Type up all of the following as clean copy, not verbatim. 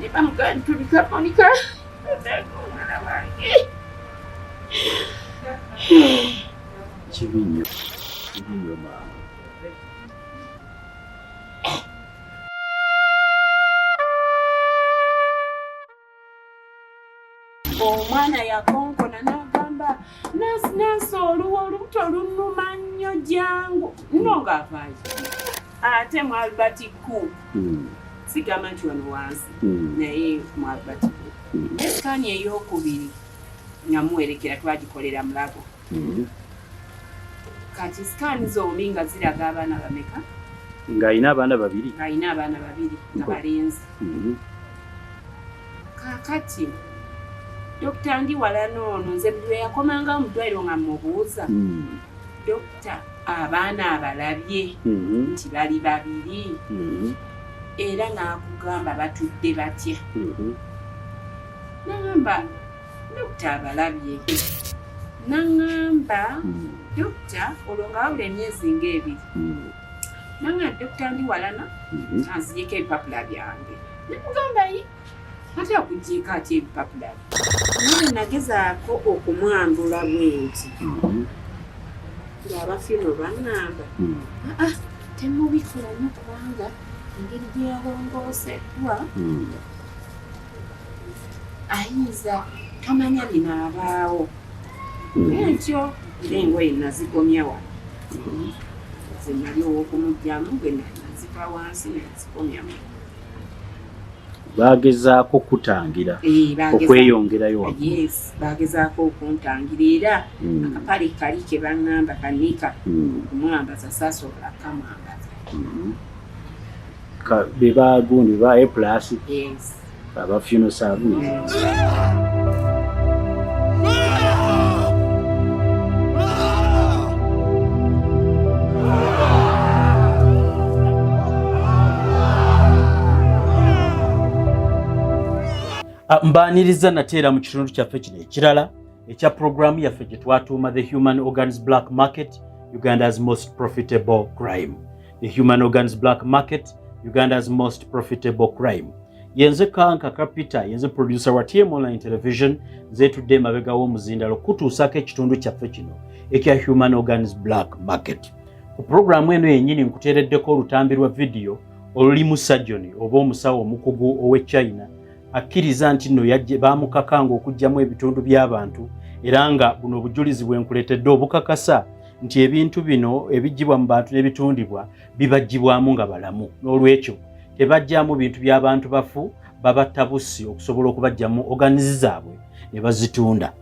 Ne bamugamba ntulika Monica omwana wange. Kibi nnyo, kibi nnyo maama. Omwana yakonkona n'agamba nansi nansi oluwa olubuto lunnuma nnyo jangu nno ng'avaayo ate mu Albert Cook sigamba nti wano wansi naye mu Albert Cook ne sikaani ey'okubiri nga muwerekera twagikolera Mulago. Kati sikaani zombi nga ziraga abaana bameka? Ng'alina abaana babiri. Ng'alina abaana babiri nga balenzi. Kaakati Dokita Ndiwalana ono nze buli lwe yakomangawo mu ddwaliro nga mmubuuza, Dokita abaana abalabye nti bali babiri era n'akugamba batudde batya? N'angamba Dokita abalabye. N'angamba Dokita olwo nga wabula emyezi ng'ebiri. N'angamba Dokita Ndiwalana anzigyeko ebipapula byange. Ne mugamba yi ate akugyeko atya ebipapula bye? Naye nagezaako okumwambula bwenti ng'abafino baŋŋamba aa temubikola nnyo kubanga engeri gye yalongooseddwa ayinza tomanya binaabaawo. Bwentyo era engoye nazikomya wano ze nali ow'okumuggyamu bwe naziva wansi nenzikomya mu Bagezaako kutangira okweyongerayo waggulu. Yes, bagezaako okuntangira era akapale kali ke baŋŋamba kanika okumwambaza saasobola kukamwambaza. Be bagundi ba A plus. Yes. Aba funeral service. Mbaaniriza nate era mu kitundu kyaffe kino ekirala ekya pulogulaamu yaffe gye twatuuma The Human Organs Black Market, Uganda's Most Profitable Crime. The Human Organs Black Market, Uganda's Most Profitable Crime. Yenze Kanka Kapita, yenze producer wa TM Online Television, nze tudde emabega w'omuzindalo kutuusako ekitundu kyaffe kino ekya Human Organs Black Market. Ku pulogulaamu eno yennyini nkuteereddeko olutambi lwa vidiyo olulimu sajoni oba omusawo omukugu ow'e China akkiriza nti nno baamukakanga okuggyamu ebitundu by'abantu, era nga buno obujulizi bwe nkuleetedde obukakasa nti ebintu bino ebiggyibwa mu bantu n'ebitundibwa bibaggyibwamu nga balamu. N'olwekyo tebagyamu bintu by'abantu bafu, babatta bussi okusobola okubaggyamu oganizi zaabwe ne bazitunda.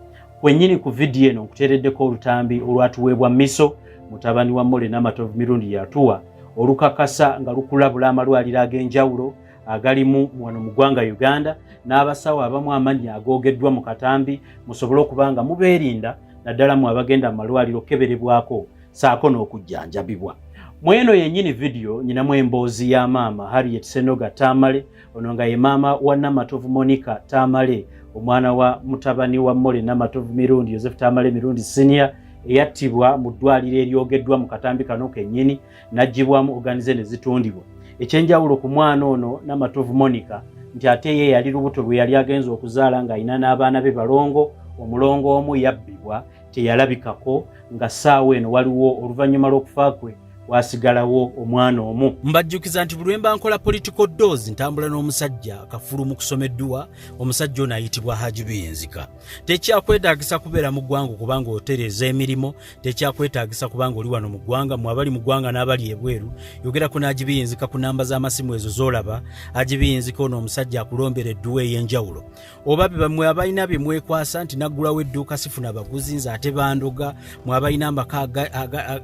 Kwennyini ku vidiyo eno nkuteereddeko olutambi olwatuweebwa Miso mutabani wa Mole Namatovu Mirundi yatuwa olukakasa nga lukulabula amalwaliro ag'enjawulo agalimu wano mu ggwanga Uganda n'abasawo abamu amannya agoogeddwa mu katambi musobole okuba nga mubeerinda, naddala mu abagenda mu malwaliro okukeberebwako saako n'okujjanjabibwa. Mu eno yennyini vidiyo nyinamu emboozi ya maama Harriet Senoga Tamale, ono nga ye maama wa Namatovu Monica Tamale, omwana wa mutabani wa Mole Namatovu Mirundi, Joseph Tamale Mirundi Senior, eyattibwa mu ddwaliro eryogeddwa mu katambi kano kennyini n'aggyibwamu oganize ne zitundibwa. Ekyenjawulo ku mwana ono Namatovu Monica nti ate ye yali lubuto lwe yali agenze okuzaala ng'alina n'abaana be balongo, omulongo omu yabbibwa teyalabikako, nga ssaawa eno waliwo oluvannyuma lw'okufa kwe wasigalawo omwana omu. Mbajjukiza nti buli lwe mba nkola political dose ntambula n'omusajja kafulu mu kusoma edduwa. Omusajja ono ayitibwa Haji Biyinzika. Tekyakwetaagisa kubeera mu ggwanga okubanga otereeza emirimu, tekyakwetaagisa kubanga oli wano mu ggwanga. Mwe abali mu ggwanga n'abali ebweru, yogerako n'Haji Biyinzika ku namba z'amasimu ezo z'olaba. Haji Biyinzika ono omusajja akulombera edduwa ey'enjawulo. Oba mwe abalina bye mwekwasa nti naggulawo edduuka sifuna baguzi nze ate bandoga, mwe abalina amaka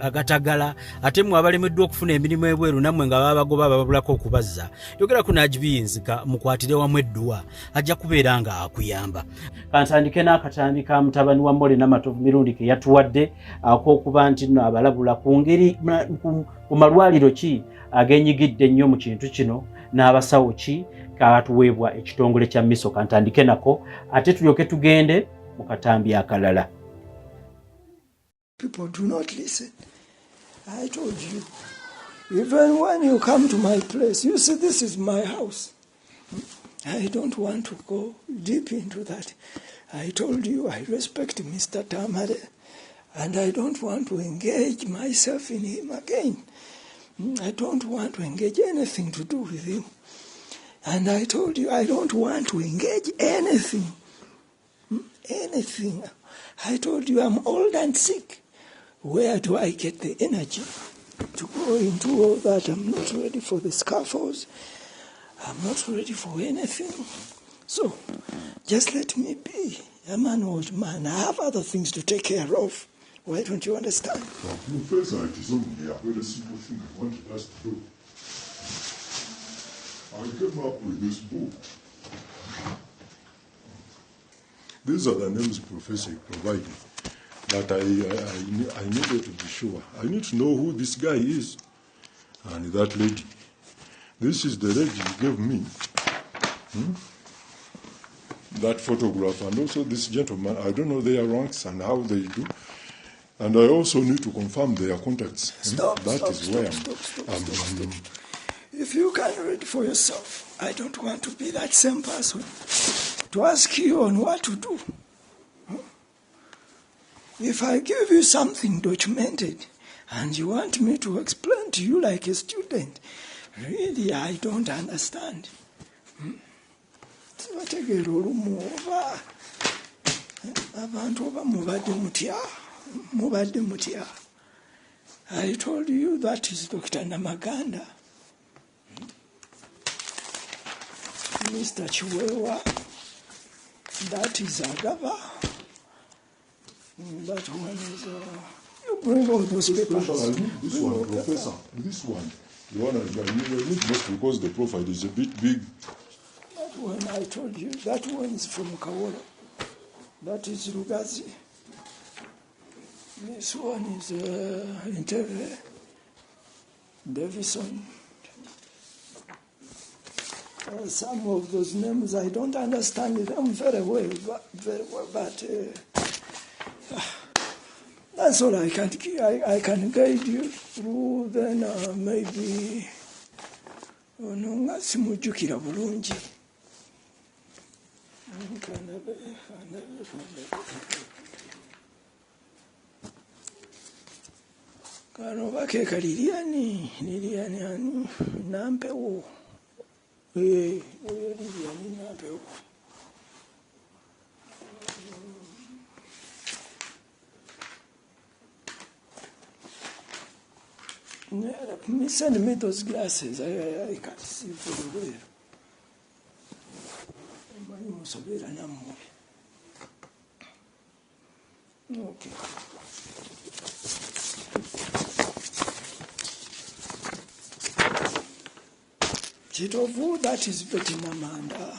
agatagala, ate mwe abalemeddwa okufuna emirimu ebweru nammwe nga babagoba bababulako okubazza, yogerako n'Haji Biyinzika mukwatire wamu edduwa, ajja kubeera nga akuyamba. Kantandike n'akatambi ka mutabani wa Mole Namatovu Mirundi ke yatuwadde ak'okuba nti nno abalabula ku ngeri ku malwaliro ki agenyigidde ennyo mu kintu kino n'abasawo ki katuweebwa ekitongole kya MISO. Kantandike nako ate tulyoke tugende mu katambi akalala. People do not listen. I told you, even when you come to my place, you see, this is my house. I don't want to go deep into that. I told you I respect Mr. Tamare, and I don't want to engage myself in him again. I don't want to engage anything to do with him. And I told you I don't want to engage anything. Anything. I told you I'm old and sick. Where do I get the energy to go into all that? I'm not ready for the scaffolds. I'm not ready for anything. So just let me be. I'm an old man. I have other things to take care of. Why don't you understand? Well, Professor, it is only a very simple thing I wanted us to do. I came up with this book. These are the names Professor provided, but I needed to be sure. I need to know who this guy is and that lady. This is the lady you gave me. That photograph, and also this gentleman. I don't know their ranks and how they do. And I also need to confirm their contacts. Stop, That stop, is stop, where stop, stop, I'm, stop, stop. If you can read for yourself, I don't want to be that same person to ask you on what to do. If I give you something documented and you want me to explain to you like a student, really I don't understand. Sibategeera olumu oba abantu oba mubadde mutya, mubadde mutya. I told you that is Dr. Namaganda. Mr. Chiwewa, that is Agava. That one is, you bring all those papers. I need this Bring one, all papers. Professor. This one. The one I need most because the profile is a bit big. That one I told you, that one is from Kawolo. That is Lugazi. This one is Entebbe, Davison. Some of those names I don't understand them very well, but that's all I can. I can guide you through. Then maybe ono nga simujjukira bulungi. Kano bakeeka Lilian, Lilian ani Nampewo. Oyo Lilian Nampewo. Send me those glasses. I can't see very well. Manyi musobeera nammwe. Okay. Kitovu, that is Betty Namanda.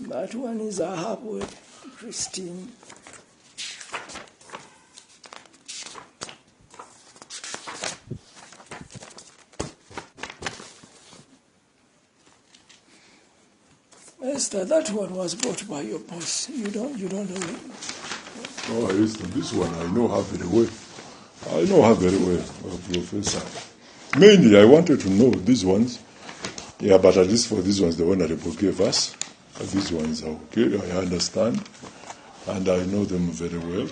That one is Ahabwe, Christine. Esther, that one was bought by your boss. You don't know him. Oh, Esther, this one I know her very well. I know her very well, Professor. Mainly, I wanted to know these ones. Yeah, but at least for these ones, the Honorable gave us. These ones are okay, I understand, and I know them very well.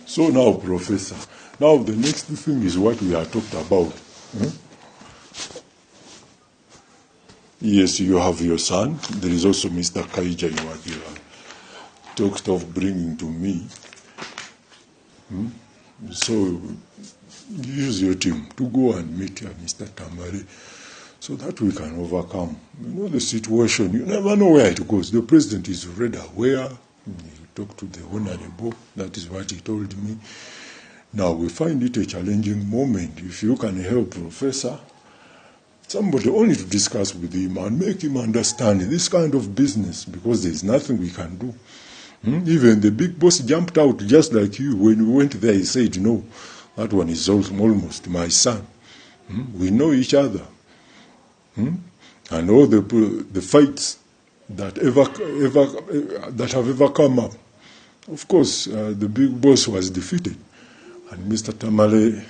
So now, Professor, now the next thing is what we are talked about. Yes, you have your son. There is also Mr. Kaija you are talked of bringing to me. So use your team to go and meet Mr. Tamale, so that we can overcome. You know the situation, you never know where it goes. The president is already aware. He talked to the Honorable, that is what he told me. Now we find it a challenging moment. If you can help Professor, somebody only to discuss with him and make him understand this kind of business, because there is nothing we can do. Even the big boss jumped out just like you. When we went there, he said, no, that one is almost my son. We know each other. And all the fights that have ever come up. Of course, the big boss was defeated, and Mr. Tamale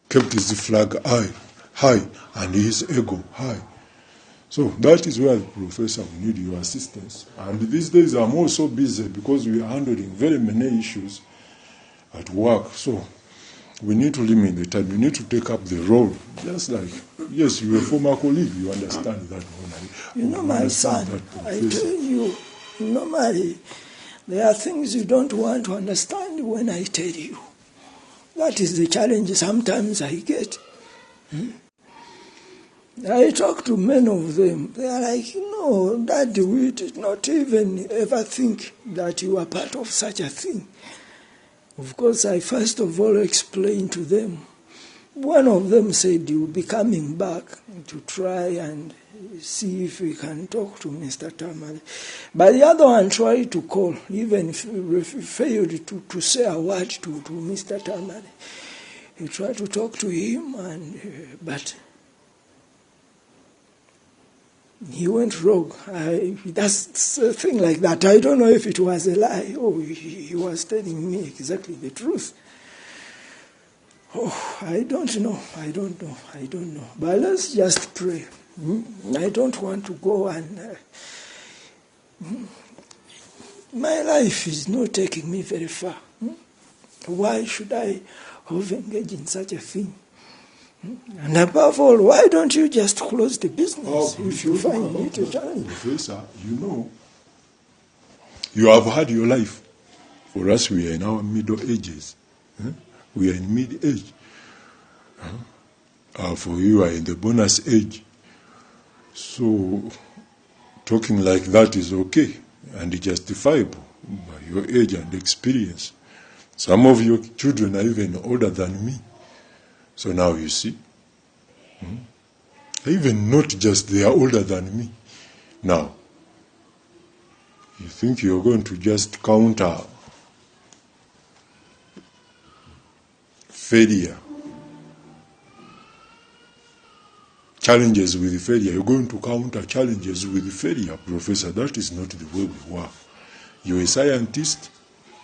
kept his flag high and his ego high. So that is where, Professor, we need your assistance. And these days I'm also busy because we are handling very many issues at work. So we need to limit the time. You need to take up the role. Just like, yes, you're a former colleague, you understand that one. You know, my son, I tell you, normally there are things you don't want to understand when I tell you. That is the challenge sometimes I get. I talk to many of them. They are like, no, Daddy, we did not even ever think that you are part of such a thing. Of course, I first of all explained to them. One of them said, you'll be coming back to try and see if we can talk to Mr. Tamale. But the other one tried to call, even failed to say a word to Mr. Tamale. He tried to talk to him, and but he went rogue. That's a thing like that. I don't know if it was a lie or he was telling me exactly the truth. Oh, I don't know. I don't know. I don't know. But let's just pray. I don't want to go and... my life is not taking me very far. Why should I have engaged in such a thing? And above all, why don't you just close the business if you find it a challenge? Professor, you know, you have had your life. For us, we are in our middle ages. We are in mid-age. For you are in the bonus age. So, talking like that is okay and justifiable by your age and experience. Some of your children are even older than me. So now you see, even not just they are older than me. Now, you think you're going to just counter failure, challenges with failure. You're going to counter challenges with failure, Professor. That is not the way we work. You're a scientist,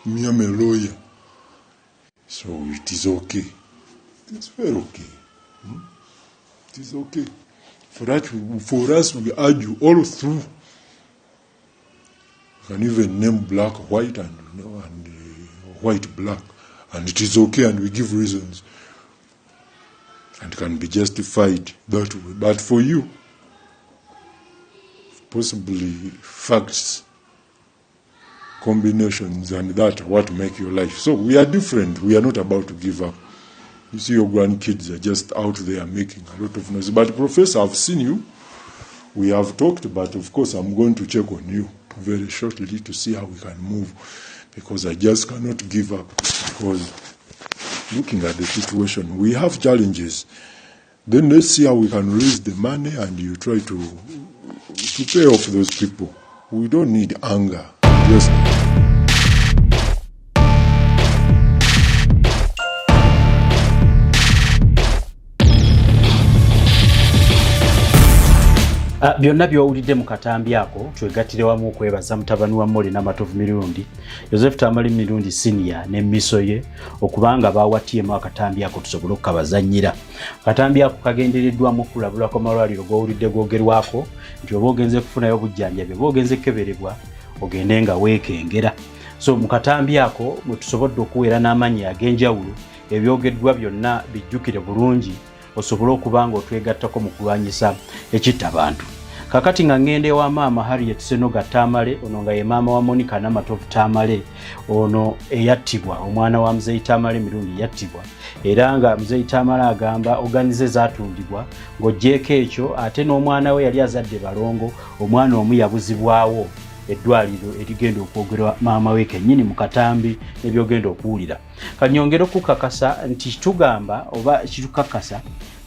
me, I'm a lawyer. So it is okay. It's very okay. It is okay. For us, we argue all through. You can even name black, white, and white, black. And it is okay, and we give reasons. And can be justified that way. But for you, possibly facts, combinations, and that what make your life. So we are different. We are not about to give up. You see, your grandkids are just out there making a lot of noise. But Professor, I've seen you. We have talked, but of course I'm going to check on you very shortly to see how we can move, because I just cannot give up. Because looking at the situation, we have challenges. Then let's see how we can raise the money and you try to pay off those people. We don't need anger. Just... Byonna by'owulidde mu katambi ako twegattire wamu okwebaza mutabani wa Molly Namatovu Mirundi, Joseph Tamale Mirundi Senior n'emmiso ye okubanga baawatiyemu akatambi ako tusobole okukabazannyira. Akatambi ako kagendereddwamu okulabulako amalwaliro g'owulidde googerwako nti oba ogenze kufunayo obujjanjabi oba ogenze kukeberebwa ogende nga weekengera. So mu katambi ako mwe tusobodde okuweera n'amannya ag'enjawulo, ebyogeddwa byonna bijjukire bulungi osobole okuba nga otwegattako mu kulwanyisa ekittabantu. Kakati nga ngende ewa maama Harriet Senoga Tamale, ono nga ye maama wa Monica Namatovu Tamale, ono eyattibwa, omwana wa Muzeeyi Tamale Mirundi yattibwa, era nga Muzeeyi Tamale agamba oganize zaatundibwa ng'oggyeeko ekyo ate n'omwana we yali azadde balongo, omwana omu yabuzibwawo eddwaliro erigenda okwogerwa maama we kennyini mu katambi n'ebyogenda okuwulira. Kanyongere okukakasa nti tugamba oba kitukakasa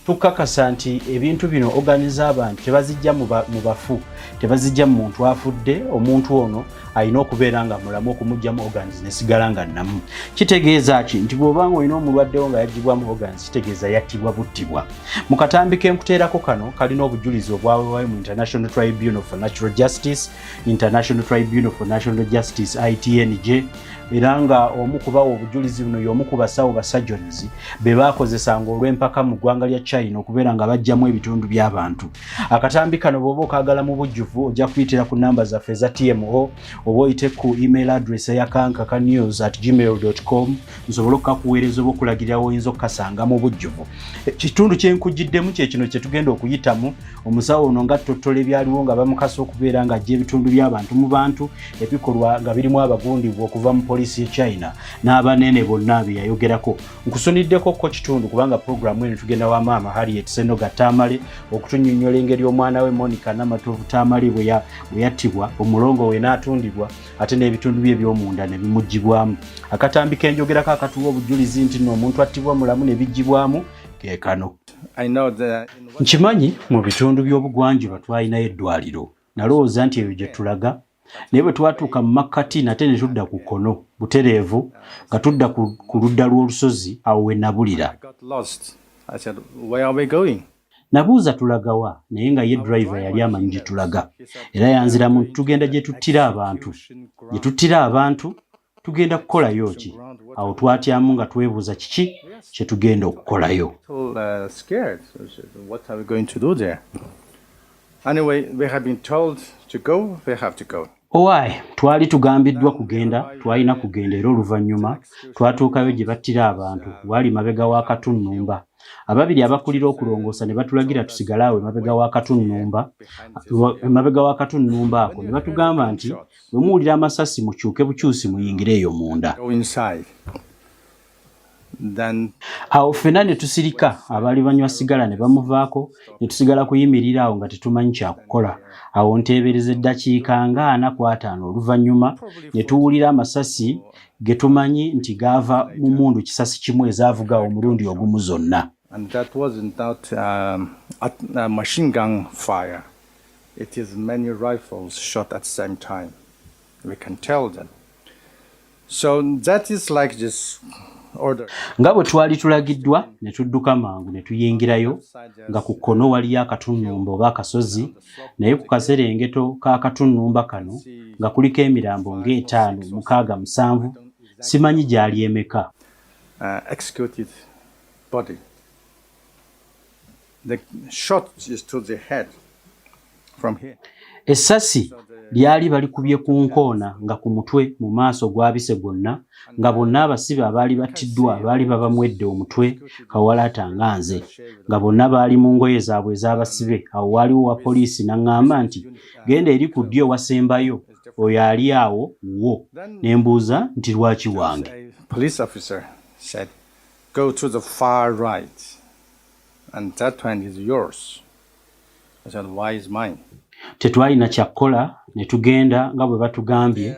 Tukakasa nti ebintu bino, organs z'abantu, tebazijja mu bafu, tebazijja mu muntu afudde. Omuntu ono alina okubeera nga mulamu okumugjamu organs nesigala nga nnamu. Kitegeeza ki? Nti bw'obanga olina omulwaddewo nga yaggibwamu organs, kitegeeza yattibwa buttibwa. Mu katambi kenkuteerako kano kalina obujulizi obwaweebwayo mu International Tribunal for Natural Justice, International Tribunal for National Justice, ITNJ, era nga omu kubawa obujulizi buno y'omu ku basawo ba surgeons be baakozesanga olw'empaka mu ggwanga lya China okubeera nga bajjamu ebitundu by'abantu. Akatambi kano bw'oba okaagala mu bujjuvu, ojja kuyitira ku namba zaffe eza TMO oba oyite ku email address eya kankakanews@gmail.com, nsobole okukakuweereza oba okulagirira woyinza okukasanga mu bujjuvu. Kitundu kyenkugiddemu kye kino kye tugenda okuyitamu. Omusawo ono nga ttottola ebyaliwo nga bamukasa okubeera ng'ajja ebitundu by'abantu mu bantu, ebikolwa nga birimu abagundibwa okuva mu poliisi ye China n'abanene bonna bye yayogerako. Nkusuniddeko ko kitundu kubanga puroguramu eno tugenda wa maama Harriet Senoga Tamale okutunyonnyola engeri omwana we Monica Namatovu Tamale bwe yattibwa, omulongo we n'atundibwa, ate n'ebitundu bye eby'omunda ne bimuggyibwamu. Akatambi kenjogerako akatuwa obujulizi nti nno omuntu attibwa mulamu ne biggyibwamu ke kano. Nkimanyi mu bitundu by'obugwanjuba twalinayo eddwaliro. Nalowooza nti eyo gye tulaga, naye bwe twatuuka mu makkati nate ne tudda ku kkono butereevu nga tudda ku ludda lw'olusozi, awo we nabulira. Nabuuza tulagawa, naye nga ye driver yali amanyi gye tulaga, era yanziramu nti tugenda gye tuttira abantu. Gye tuttira abantu? Tugenda kukolayo ki? Awo twatyamu nga twebuuza kiki kye tugenda okukolayo. Anyway, we have been told to go, we have to go. Owaaye, twali tugambiddwa kugenda, twalina kugenda. Era oluvannyuma twatuukayo gye battira abantu, waali mabega wa katunnumba. Ababiri abakulira okulongoosa ne batulagira tusigale awo emabega wa katunnumba, emabega wa katunnumba ako, ne batugamba nti bwe muwulira amasasi mukyuke bukyusi muyingire eyo munda. Go inside. Then Awo ffenna ne tusirika, abaali banywa sigala ne bamuvaako, ne tusigala kuyimirira awo nga tetumanyi kyakukola. Awo nteebereza eddakiika nga 45 oluvannyuma ne tuwulira amasasi ge tumanyi nti gaava mu mmundu kisasi kimu ezaavuga omulundi ogumu zonna. And that wasn't not a machine gun fire. It is many rifles shot at the same time. We can tell that. So that is like this order. Nga bwe twali tulagiddwa, ne tudduka mangu ne tuyingirayo, nga ku kkono waliyo akatunnumba oba akasozi, naye ku kaserengeto k'akatunnumba kano nga kuliko emirambo ng'etaano, mukaaga, musanvu, simanyi gyali emeka. Executed body. The shot is to the head from here. Essasi lyali balikubye ku nkoona nga ku mutwe mu maaso gwabise gwonna, nga bonna abasibe abaali battiddwa baali babamwedde omutwe kawalaata nga nze, nga bonna baali mu ngoye zaabwe ez'abasibe. Awo waaliwo wa poliisi n'aŋŋamba nti genda eri ku ddyo wasembayo, oyo ali awo wo. Ne mbuuza nti lwaki wange? A police officer said, "Go to the far right, and that one is yours." I said, "Why is mine?" Tetwalina kyakkola, ne tugenda nga bwe batugambye.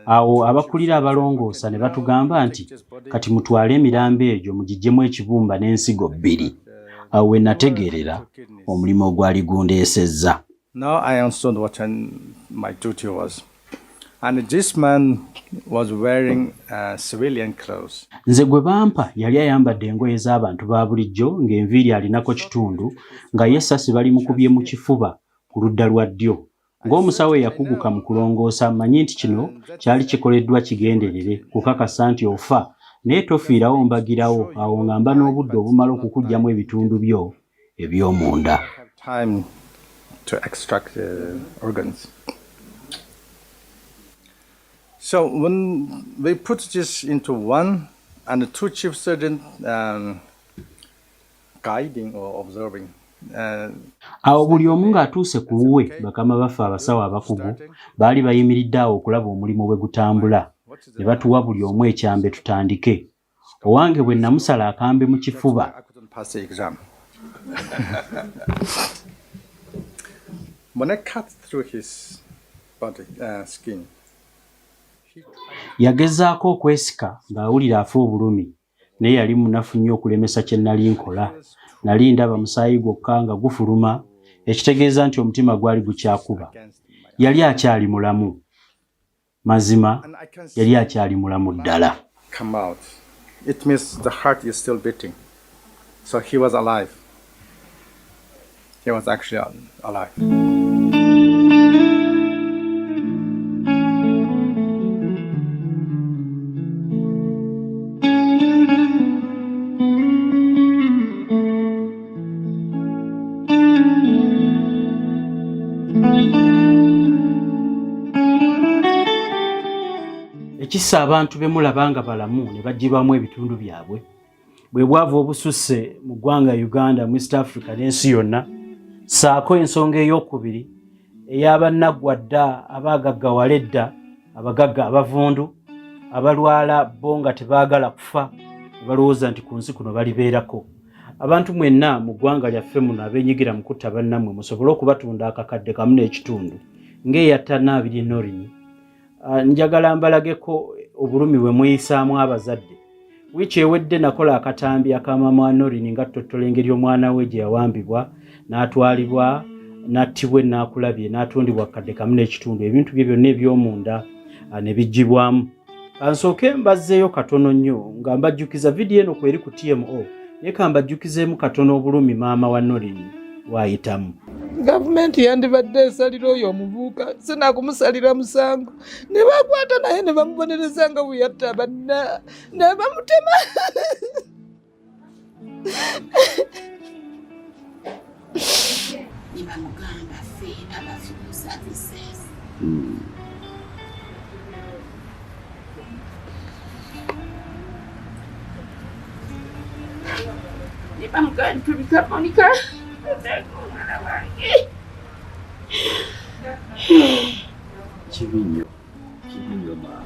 Awo abakulira abalongoosa ne batugamba nti kati mutwale emirambo egyo mugiggyemu ekibumba n'ensigo bbiri. Awo we nategeerera omulimu ogwali gundeesezza. Now I understood what my duty was. And this man was wearing civilian clothes. Nze gwe bampa yali ayambadde engoye z'abantu ba bulijjo, ng'enviiri alinako kitundu, nga ye essasi balimukubye mu kifuba ku ludda lwa ddyo. Ng'omusawo eyakuguka mu kulongoosa, mmanyi nti kino kyali kikoleddwa kigenderere kukakasa nti ofa, naye tofiirawo mbagirawo, awo nga mba n'obudde obumala okukuggyamu ebitundu byo eby'omunda. Have time to extract the organs. So when we put this into one and the two chief surgeon guiding or observing, Awo buli omu ng'atuuse ku wuwe, bakama baffe abasawo abakugu baali bayimiridde awo okulaba omulimu bwe gutambula, ne batuwa buli omu ekyambe tutandike. Owange bwe namusala akambe mu kifuba, I couldn't pass the exam. When I cut through his body skin, yagezaako okwesika ng'awulira afa obulumi, naye yali munafu nnyo okulemesa kye nali nkola. Nali ndaba musaayi gwokka nga gufuluma, ekitegeeza nti omutima gwali gukyakuba. Yali akyali mulamu. Mazima yali akyali mulamu ddala. Come out. It means the heart is still beating. So he was alive. He was actually alive. Ekissa abantu be mulaba nga balamu ne baggyibwamu ebitundu byabwe bwe bwavu obususse mu ggwanga Uganda, mu East Africa n'ensi yonna, ssaako ensonga ey'okubiri ey'abannaggwa dda abaagaggawala edda, abagagga abavundu abalwala bo nga tebaagala kufa ne balowooza nti ku nsi kuno balibeerako. Abantu mwenna mu ggwanga lyaffe muno abeenyigira mu kutta bannammwe musobole okubatunda 1.5 ng'eyatta Naabiri Norini. Njagala mbalageko obulumi bwe muyisaamu abazadde. Wiiki ewedde nakola akatambi aka maama wa Norini nga ttottola engeri omwana we gye yawambibwa n'atwalibwa n'attibwa enaakulabye n'atundibwa 1.5 ebintu bye byonna eby'omunda ne biggyibwamu. Kansooke mbazzeeyo katono nnyo nga mbajjukiza vidiyo eno kweri ku TMO, naye kambajjukizeemu katono obulumi maama wa Norini bw'ayitamu. Gavumenti yandibadde esalira oyo omuvubuka, sinakumusalira musango, ne bakwata naye ne bamubonereza nga bwe yatta banna ne bamutema. Ne bamugamba ffe aba fuel services. Ne bamugamba tubika Monica omwana wange. Kibi nnyo, kibi nnyo maama.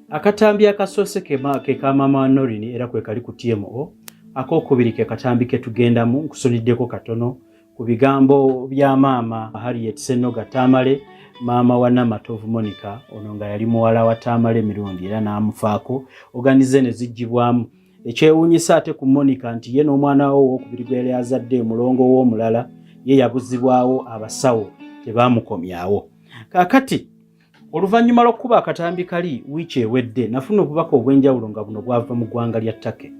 Akatambi akasoose ke ka maama wa Norini era kwe kali ku TMO. Ak'okubiri ke katambi ke tugendamu, nkusoniddeko katono ku bigambo bya maama Harriet Senoga Tamale, maama wa Namatovu Monica, ono nga yali muwala wa Tamale Mirundi era n'amufaako, oganize ne ziggyibwamu. Ekyewuunyisa ate ku Monica nti ye n'omwana we ow'okubiri gwe yali azadde mulongo w'omulala ye yabuzibwawo abasawo tebaamukomyawo. Kaakati oluvannyuma lw'okukuba akatambi kali wiiki ewedde nafuna obubaka obw'enjawulo nga buno bwava mu ggwanga lya Turkey.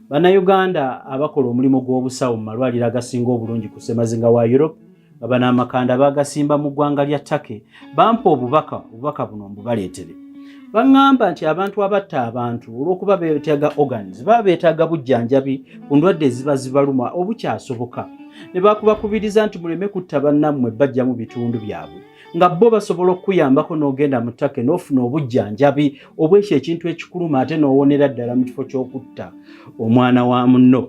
Bannayuganda abakola omulimu gw'obusawo mu malwaliro agasinga obulungi ku ssemazinga wa Europe nga bano amakanda bagasimba mu ggwanga lya Turkey bampa obubaka buno mbubaleetere. Baŋŋamba nti abantu abatta abantu olw'okuba beetaaga organs baba beetaaga bujjanjabi ku ndwadde eziba zibaluma obukyasoboka ne bakubakubiriza nti muleme kutta bannammwe bajja mu bitundu byabwe nga bo basobola okukuyambako n'ogenda mu Turkey n'ofuna obujjanjabi obw'ekyo ekintu ekikuluma ate n'owonera ddala mu kifo ky'okutta omwana wa munno.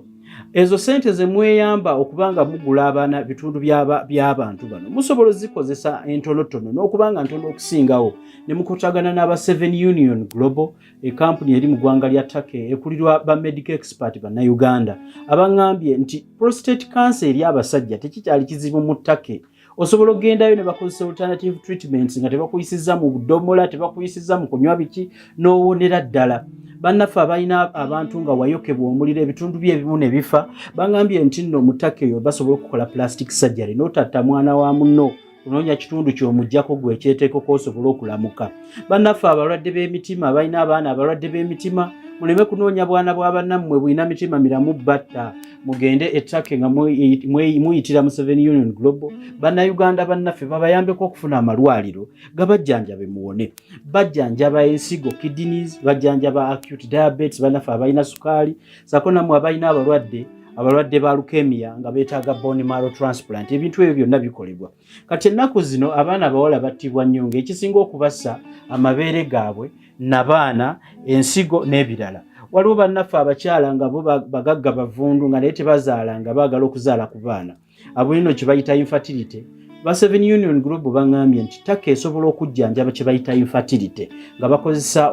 Ezo ssente ze mweyamba okuba nga mugula abaana bitundu by'abantu bano musobola ozikozesa entonotono n'okuba nga ntono okusingawo ne mukwatagana n'aba Seven Union Global, ekampuni eri mu ggwanga lya Turkey ekulirwa ba medical expert bannayuganda abaŋŋambye nti prostate cancer eri abasajja tekikyali kizibu mu Turkey. Osobola okugendayo ne bakozesa alternative treatments nga tebakuyisizza mu budomola, tebakuyisizza mu kunywa biki, n'owonera ddala. Bannaffe abalina abantu nga wayokebwa omuliro ebitundu bye ebimu ne bifa, baŋŋambye nti nno mu Turkey eyo basobola okukola plastic surgery n'otatta mwana wa munno kunoonya kitundu ky'omuggyako gwe ekyeteekoko osobole okulamuka. Bannaffe abalwadde b'emitima abalina abaana abalwadde b'emitima muleme kunoonya bwana bwa bannammwe bulina mitima miramu batta, mugende e Turkey nga muyitira mu Seven Union Global. Bannayuganda bannaffe babayambeko okufuna amalwaliro gabajjanjabe muwone. Bajjanjaba ensigo, kidneys, bajjanjaba acute diabetes, bannaffe abalina sukaali, ssaako nammwe abalina abalwadde ba leukemia nga beetaaga bone marrow transplant. Ebintu ebyo byonna bikolebwa. Kati ennaku zino abaana abawala battibwa nnyo ng'ekisinga okubassa amabeere gaabwe nabaana, ensigo n'ebirala. Waliwo bannaffe abakyala nga bo bagagga bavundu nga naye tebazaala nga baagala okuzaala ku baana. Abo eno kye bayita infertility. Ba Seven Union Group baŋŋambye nti Turkey esobola okujjanjaba kye bayita infertility nga bakozesa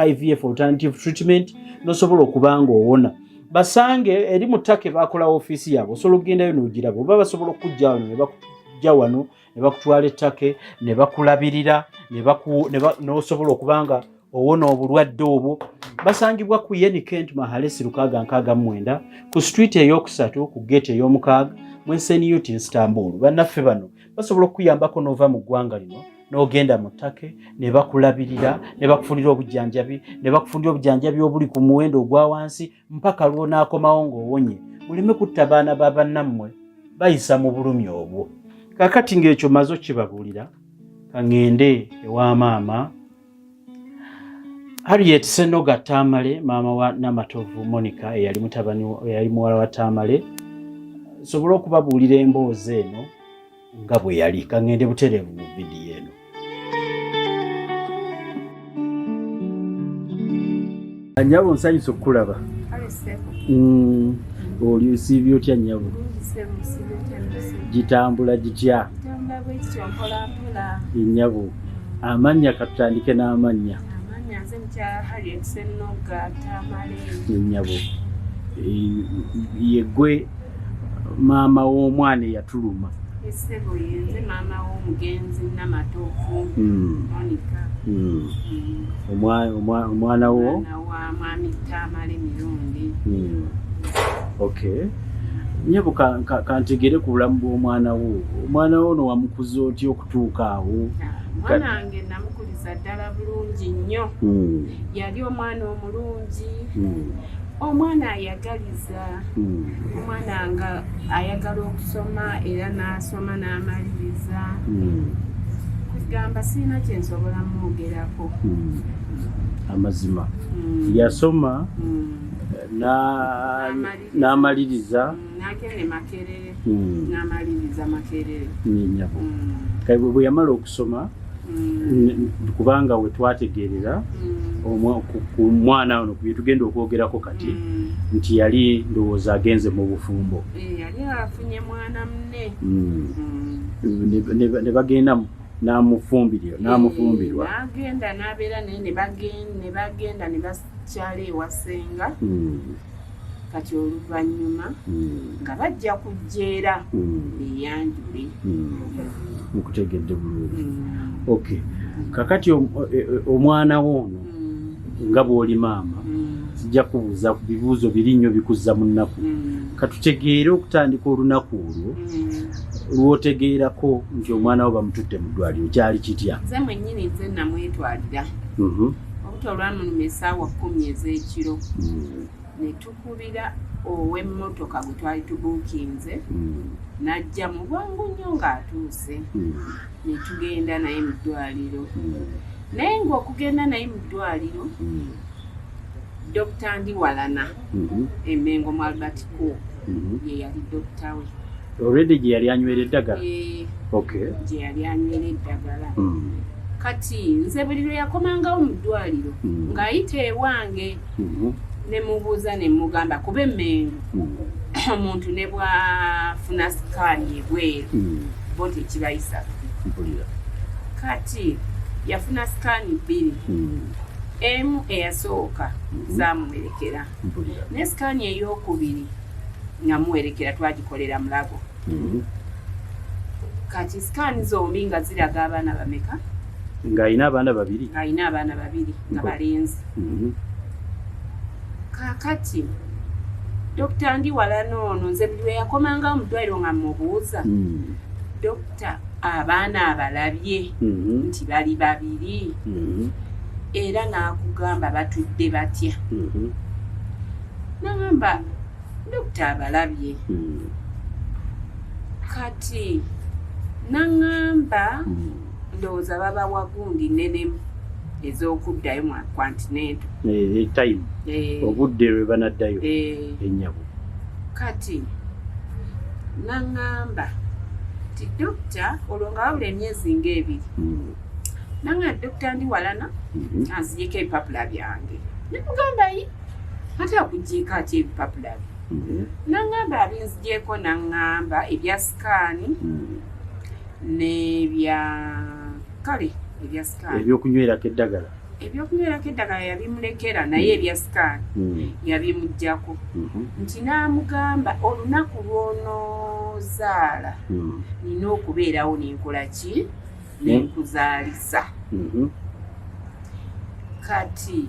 IVF alternative treatment n'osobola okuba ng'owona. Basange eri mu Turkey bakola ofiisi yaabwe, osobola okugendayo n'ogiraba oba basobola okukujja wano ne bakujja wano ne bakutwala e Turkey ne bakulabirira n'osobola okuba nga owona obulwadde obwo. Basangibwa ku Yeni Kent Mahalesi 669 ku street eyokusatu ku gate ey'omukaaga mu SNUT Istanbul. Bannaffe bano basobola okukuyambako n'ova mu ggwanga lino n'ogenda mu ttake ne bakulabirira ne bakufunira obujjanjabi ne bakufunira obujjanjabi obuli ku muwendo ogwa wansi mpaka lw'onaakomawo ng'owonye. Muleme kutta baana ba bannammwe bayisa mu bulumi obwo. Kaakati ng'ekyo maze okukibabuulira, kaŋŋende ewa maama Harriet Senoga Tamale, maama wa Namatovu Monica eyali mutabani eyali muwala wa Tamale, nsobole okubabuulira emboozi eno nga bwe yali. Kaŋŋende butereevu mu vidiyo eno. Nyabo nsanyusa okukulaba. Oli osiibye otya nyabo? Gitambula gitya? Nyabo amannya katutandike n'amannya. Nyabo yeggwe maama w'omwana eyatuluma. Ssebo yenze maama w'omugenzi Namatovu Monica. Omwana wo? Omwana wa mwami Tamale Mirundi. Okay. Nyabo kantegere ku bulamu bw'omwana wo. Omwana wo ono wamukuza otya okutuuka awo? Omwana wange namukuliza ddala bulungi nnyo. Yali omwana omulungi. Omwana ayagaliza. Omwana nga ayagala okusoma era n'asoma n'amaliriza. Kugamba sirina kye nsobola mwogerako. Amazima. Yasoma n'amaliriza. N'agenda e Makerere. N'amaliriza Makerere. Nyabo. Kale bwe yamala okusoma kubanga we twategeerera ku mwana ono bye tugenda okwogerako kati nti yali ndowooza agenze mu bufumbo. Yali afunye mwana munne. Ne bagenda n'amufumbirwa. N'agenda n'abeera naye ne bagenda ne bakyala ewa ssenga. Kati oluvannyuma nga bajja kujjeera beeyanjule. Nkutegedde bulungi. Okay. Kakati omwana wo ono nga bw'oli maama sijja kubuuza bibuuzo biri nnyo bikuzza mu nnaku. Katutegeere okutandika olunaku olwo lw'otegeerako nti omwana wo bamututte mu ddwaliro kyali kitya? Nze mwennyini nze namwetwalira. Obuto olwamuluma essaawa 10 ez'ekiro. Ne tukubira ow'emmotoka gwe twali tubuukinze n'ajja mu bwangu nnyo ng'atuuse. Ne tugenda naye mu ddwaliro. Naye ng'okugenda naye mu ddwaliro Dr. Ndiwalana Emengo mu Albert Cook ye yali dokita we. Already gye yali anywera eddagala? Okay. Gye yali anywera eddagala. Kati nze buli lwe yakomangawo mu ddwaliro ng'ayita ewange ne mubuuza ne mugamba kuba Emmengo omuntu ne bw'afuna sikaani ebweru bo tekibayisa. Kati yafuna sikaani 2. Emu eyasooka zaamuwerekera ne sikaani ey'okubiri nga muwerekera twagikolera Mulago. Kati sikaani zombi nga ziraga abaana bameka? Ng'alina abaana babiri. Ng'alina abaana babiri nga balenzi. Kaakati Dokita Ndiwalana ono nze buli lwe yakomangawo mu ddwaliro nga mmubuuza, Dokita abaana abalabye nti bali babiri era n'akugamba batudde batya? N'agamba Dokita abalabye. Kati n'aŋŋamba ndowooza babawa gundi nnenemu ez'okuddayo mu continental. Time. Obudde lwe banaddayo ennyabo. Kati n'aŋŋamba nti dokita olwo nga wabula emyezi ng'ebiri. N'aŋŋamba dokita Ndiwalana anzigyeko ebipapula byange. Ne mugamba yi ate akugyeko atya ebipapula bye? N'aŋŋamba abinzigyeko n'aŋŋamba ebya sikaani n'ebya kale ebya sikaani. Ebyokunywerako eddagala. Ebyokunywerako eddagala yabimulekera naye ebya sikaani yabimuggyako. Nti n'amugamba olunaku lw'onoozaala nina okubeerawo ne nkola ki? Ne nkuzaalisa. Kati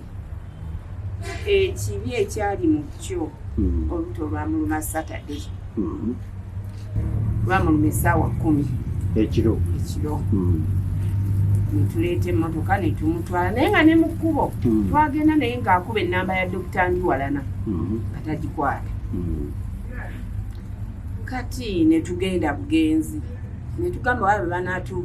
Ekibi ekyali mu kyo, olubuto lwamuluma Saturday, lwamuluma essaawa 10 ekiro. Ekiro. Netuleeta emmotoka netumutwala, naye nga ne mu kkubo twagenda naye ng'akuba ennamba ya Dokita Ndiwalana nga tagikwata. Kati netugenda bugenzi, netugamba wabe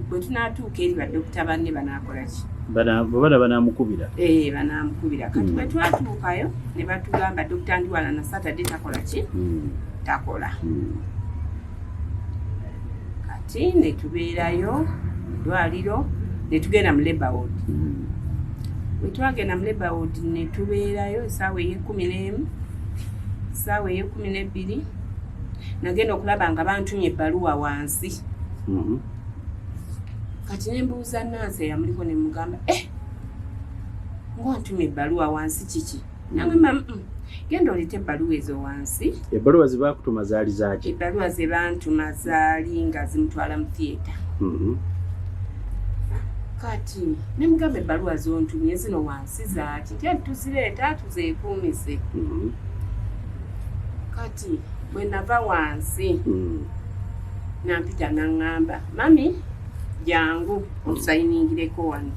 bwe tunaatuuka eri badokita banne banaakola ki? Bana banamukubira. Eh, banamukubira. Kati bwe twatuukayo ne batugamba Dokita Ndiwalana Saturday takola ki? Takola. Kati netubeerayo mu ddwaliro, netugenda mu labour ward. Bwe twagenda mu labour ward netubeerayo essaawa ey'e11, essaawa ey'e12 nagenda okulaba nga bantumye ebbaluwa wansi. Kati nembuuza nansi eyamuliko, nemugamba, "Eh, ng'ontumye ebbaluwa wansi, kiki?" Nagamba, genda oleete ebbaluwa ezo wansi." Ebbaluwa ze baakutuma zaali zaaki? Ebbaluwa ze bantuma zaali nga zimutwala mu theatre. Kati nemugamba, "Ebbaluwa zontumye zino wansi zaaki?" Ti tuzireeta tuzeekuumise. Kati bwe nava wansi, nampita naŋŋamba, "Mummy, jangu otusayiningireko wano."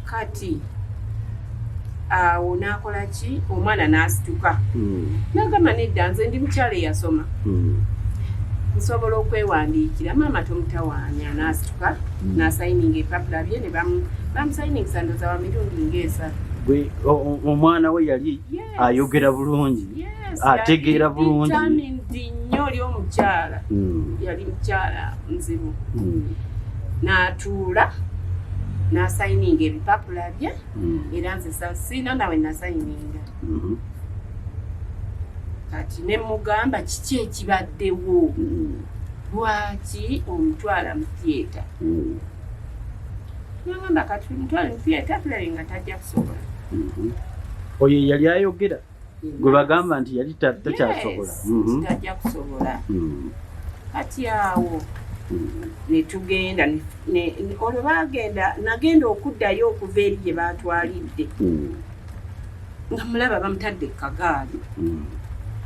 Kati awo n'akola ki? Omwana n'asituka n'agamba, "Nedda, nze ndi mukyala eyasoma, nsobola okwewandiikira, maama tomutawaanya." N'asituka n'asayininga ebipapula bye ne bamusayiningisa ndooza wa mirundi ng'esatu. Gwe omwana we yali Yes. ayogera bulungi? Yes, Ategeera yali bulungi. determined nnyo oli omukyala. Yali mukyala nzibu. N'atuula n'asayininga ebipapula bye. Era nze siina nawe nasayininga. Kati ne mugamba, "Kiki ekibaddewo? Lwaki omutwala mu theatre?" Nagamba, "Kati mutwale mu theatre tulabe nga tajja kusobola." Oyo yali ayogera gwe bagamba nti yali takyasobola? Yes, tajja kusobola. Kati awo netugenda olwo bagenda, nagenda okuddayo okuva eri gye batwalidde nga mulaba bamutadde kagaali.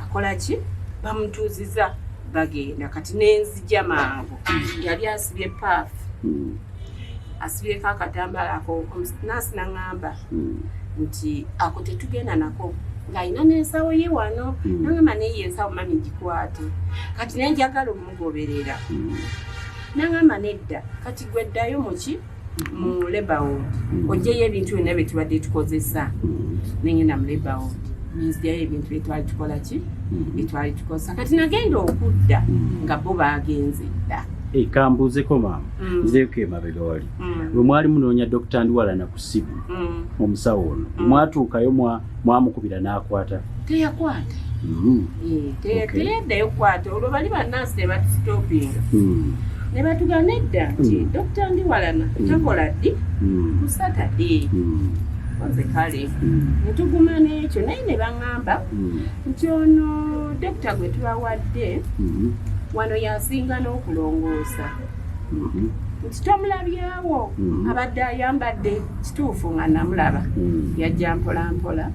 Akola ki? Bamutuuziza, bagenda. Kati nenzija mangu, yali asibye paafu, asibyeko akatambaala ako. Nasi naŋŋamba nti ako tetugenda nako, ng'alina n'ensawo ye wano. Naŋŋamba, "Neyo ensawo mummy gikwate." Kati nenjagala omugoberera, naŋŋamba, "Nedda, kati gwe ddayo muki mu labour ward, ogyeyo ebintu byonna bye tubadde tukozesa." Nengenda mu labour ward nenzigyayo ebintu byetwali tukola ki, byetwali tukozesa. Kati nagenda okudda nga bo bagenze dda. Eh, kambuuzeko maama. Nzireko emabega wali. Bwe mwali munoonya Dokita Ndiwalana ku ssimu, omusawo ono, mwatuukayo mwamukubira n'akwata? Teyakwata. Eh, teyaddayo kukwata. Olwo bali bannansi ne batusitopinga ne batugamba nedda nti Dokita Ndiwalana takola ddi? Ku Saturday. Nze kale netuguma n'ekyo, naye ne baŋŋamba nti ono dokita gwe tubawadde wano yasinga n'okulongoosa, nti tomulabyewo? Abadde ayambadde kituufu nga namulaba. Yajja mpola mpola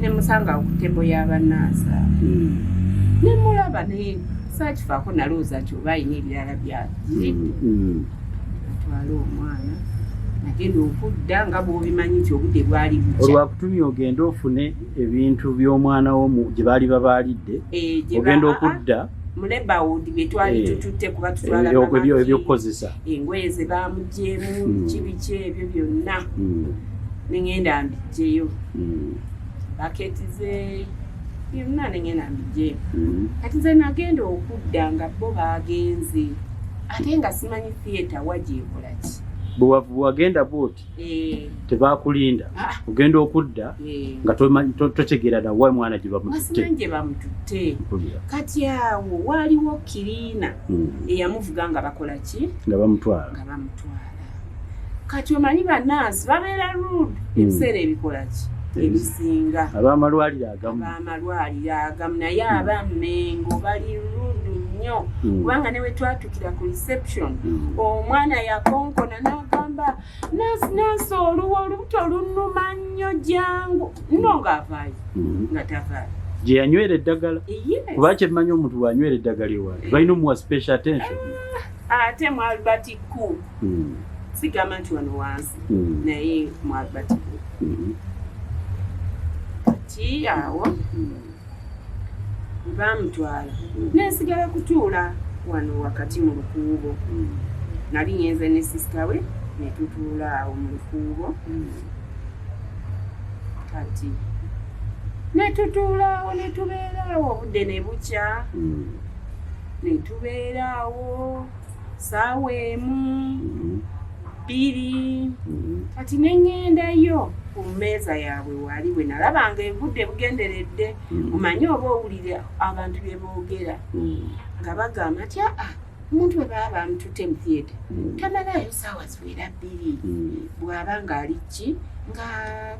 nemusanga ku table y'abannansi awo. Nemulaba naye saakifaako, nalowooza nti oba alina ebirala byagiridde. Atwale omwana. Nagenda okudda nga bw'obimanyi nti obudde bwali bukya. Olwakutumya ogende ofune ebintu by'omwana wo gye baali babaalidde. Eh, gye Ogenda ah, okudda mu labour ward bye twali tututte kuba tutwala mamaki, ebyokukozesa. Engoye ze bamugyemu, biki biki ebyo byonna. Nengenda mbijjeyo, baketi ze byonna nengenda mbijjeyo. Kati nze nagenda okudda nga bo bagenze, ate nga simanyi theatre wa gyekola ki. Bwe wagenda bwoti, tebakulinda? Ah. Ogenda okudda nga totegeera nawa mwana gye nga bamututte. Simanyi gye bamututte. Mpulira. Kati awo waaliwo cleaner eyamuvuga nga bakola ki? Nga bamutwala. Nga bamutwala. Kati omanyi bannansi babeera rude ebiseera ebikola ki, ebisinga. Ab'amalwaliro agamu. Ab'amalwaliro agamu, naye abammengo bali rude nnyo. Kubanga ne we twatukira ku reception, omwana yakonkona n'agamba, "Nurse, nurse, oluwo olubuto lunnuma nnyo." Jangu no ng'avaayo nga tavaayo. Gye yanywera eddagala. Yes. Kuba kyemmanyi omuntu bw'anywera eddagala ewantu balina omuwa special attention. Ate mu Albert Cook, sigamba nti wano wansi, naye mu Albert Cook. Kati awo bamutwala, nensigala kutuula wano wakati mu lukuubo. Nali ngenze ne sister we ne tutuula awo mu lukuubo. Kati ne tutuula awo, ne tubeera awo, obudde ne bukya, ne tubeera awo saawa 1, 2. Kati ne ŋŋendayo ku mmeeza yaabwe wali bwe nalabanga obudde bugenderedde. Omanyi oba owulira abantu bye boogera nga bagamba nti aa, omuntu bwe baba bamututte mu theatre tamalayo saawa ziwera 2, bw'aba ng'ali ki nga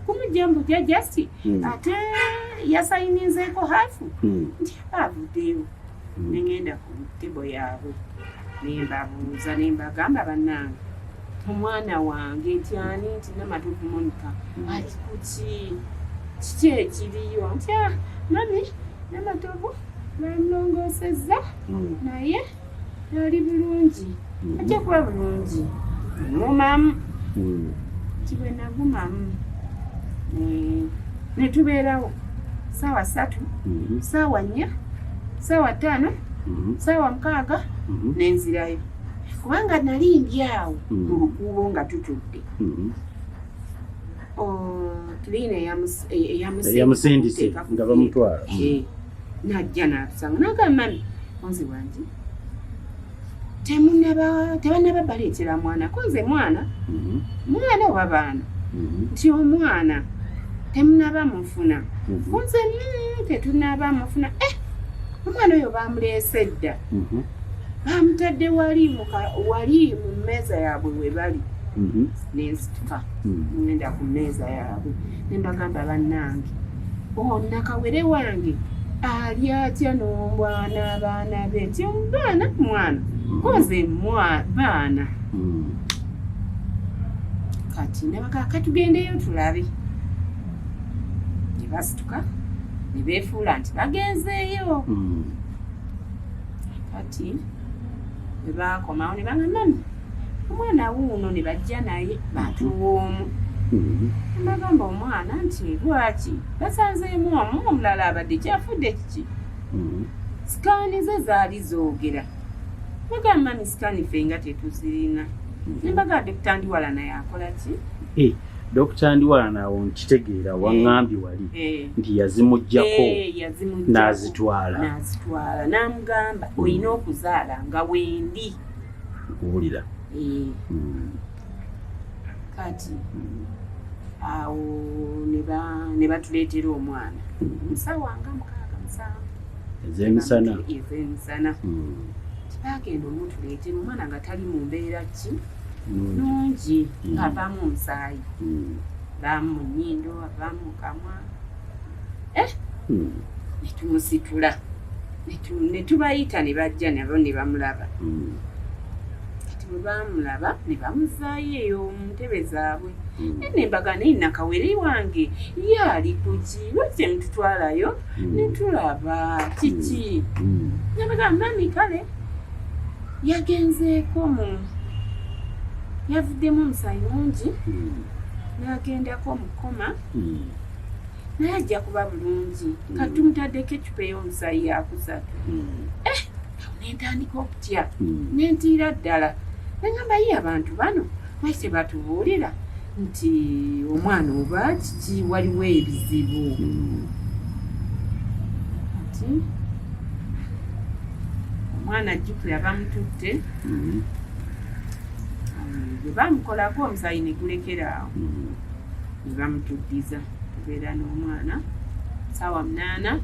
kumujja mbujja just ate yasayininzeeko half nti aba avuddeyo. Ne ŋŋenda ku table yaabwe ne mbabuuza, ne mbagamba, bannange, omwana wange nti ani, nti Namatovu Monica ali kuki, kiki ekiriyo? Nti ah, mummy, Namatovu bamulongoosezza naye ali bulungi, ajja kuba bulungi, ngumamu. Nti bwe nagumamu ne tubeerawo saawa 3, saawa 4, saawa 5, saawa 6, nenzirayo kubanga nali ndi awo mu lukuubo nga tutudde. Tulina eyamusindise nga bamutwala. Najja n'atusanga nagamba, mummy, onze wangi temunaba, tebanaba baleetera mwana ko nze mwana, mwana oba baana? Nti omwana temunaba mufuna? Kunze tetunaba mufuna. Eh, omwana oyo bamuleese dda, bamutadde wali wali mu mmeeza yaabwe we bali. Nenzituka ngenda ku mmeeza yaabwe ne mbagamba, bannange, nakawere wange ali atya n'omwana, abaana be? Nti baana, mwana koze baana. Kati nebagaa katugendeyo tulabe. Ne basituka ne beefuula nti bagenzeeyo. Kati bwe baakomawo ne bagamba, mummy, omwana wuuno. Ne bajja naye batuwa omu. Mbagamba omwana nti lwaki basanzeemu omu, omulala abadde kyafudde kiki? Scan ze zaali zoogera. Bagamba, mummy, scan ffe nga tetuzirina. Nembaga Dokita Ndiwala naye akola ki? Eh, Dokita Ndiwala naawo nkitegeera, waŋŋambye wali nti yazimuggyako. Yazimuggyako. N'azitwala. N'azitwala n'amugamba olina okuzaala nga wendi. Nkuwulira. Kati awo ne batuleetera omwana musawa nga 6, 7 ez'emisana. Ez'emisana. Tibagenda omutuleetera omwana nga tali mu mbeera ki nungi, ng'avaamu omusaayi, avaamu mu nnyindo, avaamu mu kamwa. Eh, ne tumusitula ne tubayita ne bajja nabo ne bamulaba. Kati bwe baamulaba ne bamuzaayo eyo mu ntebe zaabwe. Naye nembaga naye nakawere wange ye ali kuki? Lwaki temututwalayo ne tulaba kiki? Nabaga, mummy, kale yagenzeeko mu yavuddemu omusaayi mungi n'agendako mu coma, naye ajja kuba bulungi. Kati tumutaddeko eccupa ey'omusaayi yakusatu. Eh, awo nentandika okutya, nentiira ddala, nengamba, ye abantu bano lwaki tebatubuulira nti omwana oba kiki, waliwo ebizibu? Kati omwana ajjukira bamututte, bwe bamukolako omusaayi ne gulekera awo, ne bamutuddiza. Tubeera n'omwana saawa 8,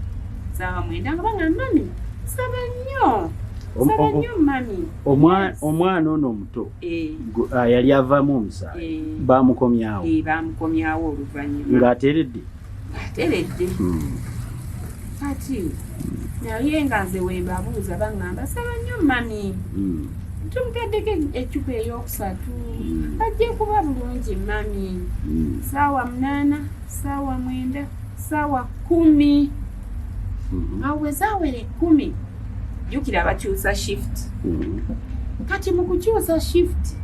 saawa 9 nga bagamba, mummy, saba nnyo, saba nnyo mummy. Omwana ono omuto Eh, yali avaamu omusaayi, Eh. bamukomyawo? Eh, bamukomyawo oluvannyuma. Ng'ateredde? Ng'ateredde. Kati naye nga nze wembabuuza baŋŋamba saba nnyo mummy. Tumutaddeko eccupa eyokusatu, ajja kuba bulungi mami. 8:00, 9:00, 10:00. Awo bwe zaawera 10, jjukira bakyusa shift. Kati mu kukyusa shift,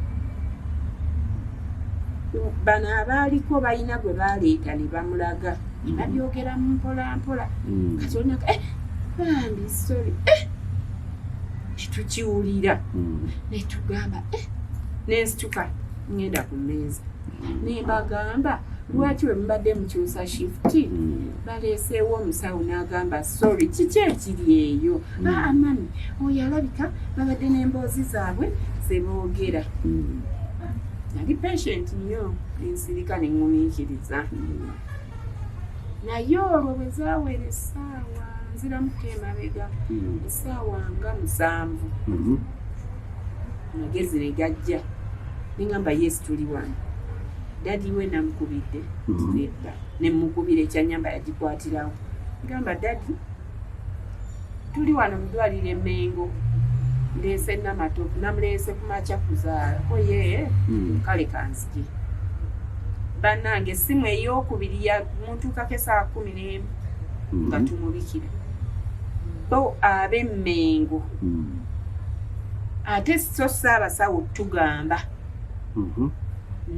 bano abaaliko balina gwe baleeta ne bamulaga, ne babyogeramu mpola mpola. Kati olina bambi sorry, netukiwulira netugamba, nensituka ngenda ku mmeeza ne mbagamba, lwaki bwe mubadde mukyusa shift baleeseewo omusawo n'agamba sorry, kiki ekiri eyo? Aa mami, oyo alabika babadde n'emboozi zaabwe ze boogera. Nali patient nnyo, nensirika neŋŋumiikiriza. Naye olwo bwe zaawera essaawa, nziramuko emabega, essaawa nga 7, amagezi ne gajja, neŋŋamba yes, tuli wano. Daddy we namukubidde nedda, nemukubira ekyanyamba yagikwatirawo. Gamba daddy, tuli wano mu ddwaliro e Mengo, ndeese Namatovu, namuleese ku makya kuzaala ko ye. Kale kanzije. Bannange, essimu eyokubiri yamutuukako essaawa 11 nga tumubikira bo ab'Emmengo, ate so saabasawo tugamba,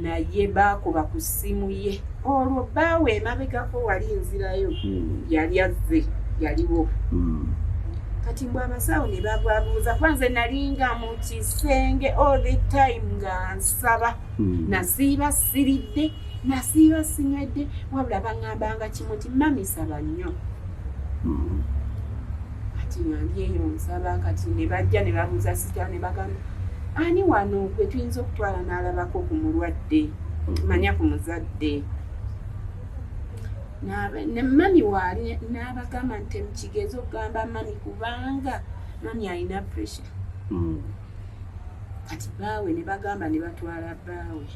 naye baakuba ku ssimu ye. Olwo bbaawe emabegako wali nzirayo, yali azze, yaliwo. Kati mbw abasawo ne babwabuuza, kuba nze nalinga mu kisenge all the time nga nsaba. Nasiiba siridde, nasiiba sinywedde, wabula baŋŋambanga kimu nti mami saba nnyo. Kati nga ndi eyo nsaba. Kati ne bajja ne babuuza sita, ne bagamba, ani wano gwe tuyinza okutwala n'alabako ku mulwadde, manya ku muzadde? Ne mami waali, n'abagamba nti temukigeze okugamba mami, kubanga mami alina pressure. Kati baawe ne bagamba ne batwala bbaawe.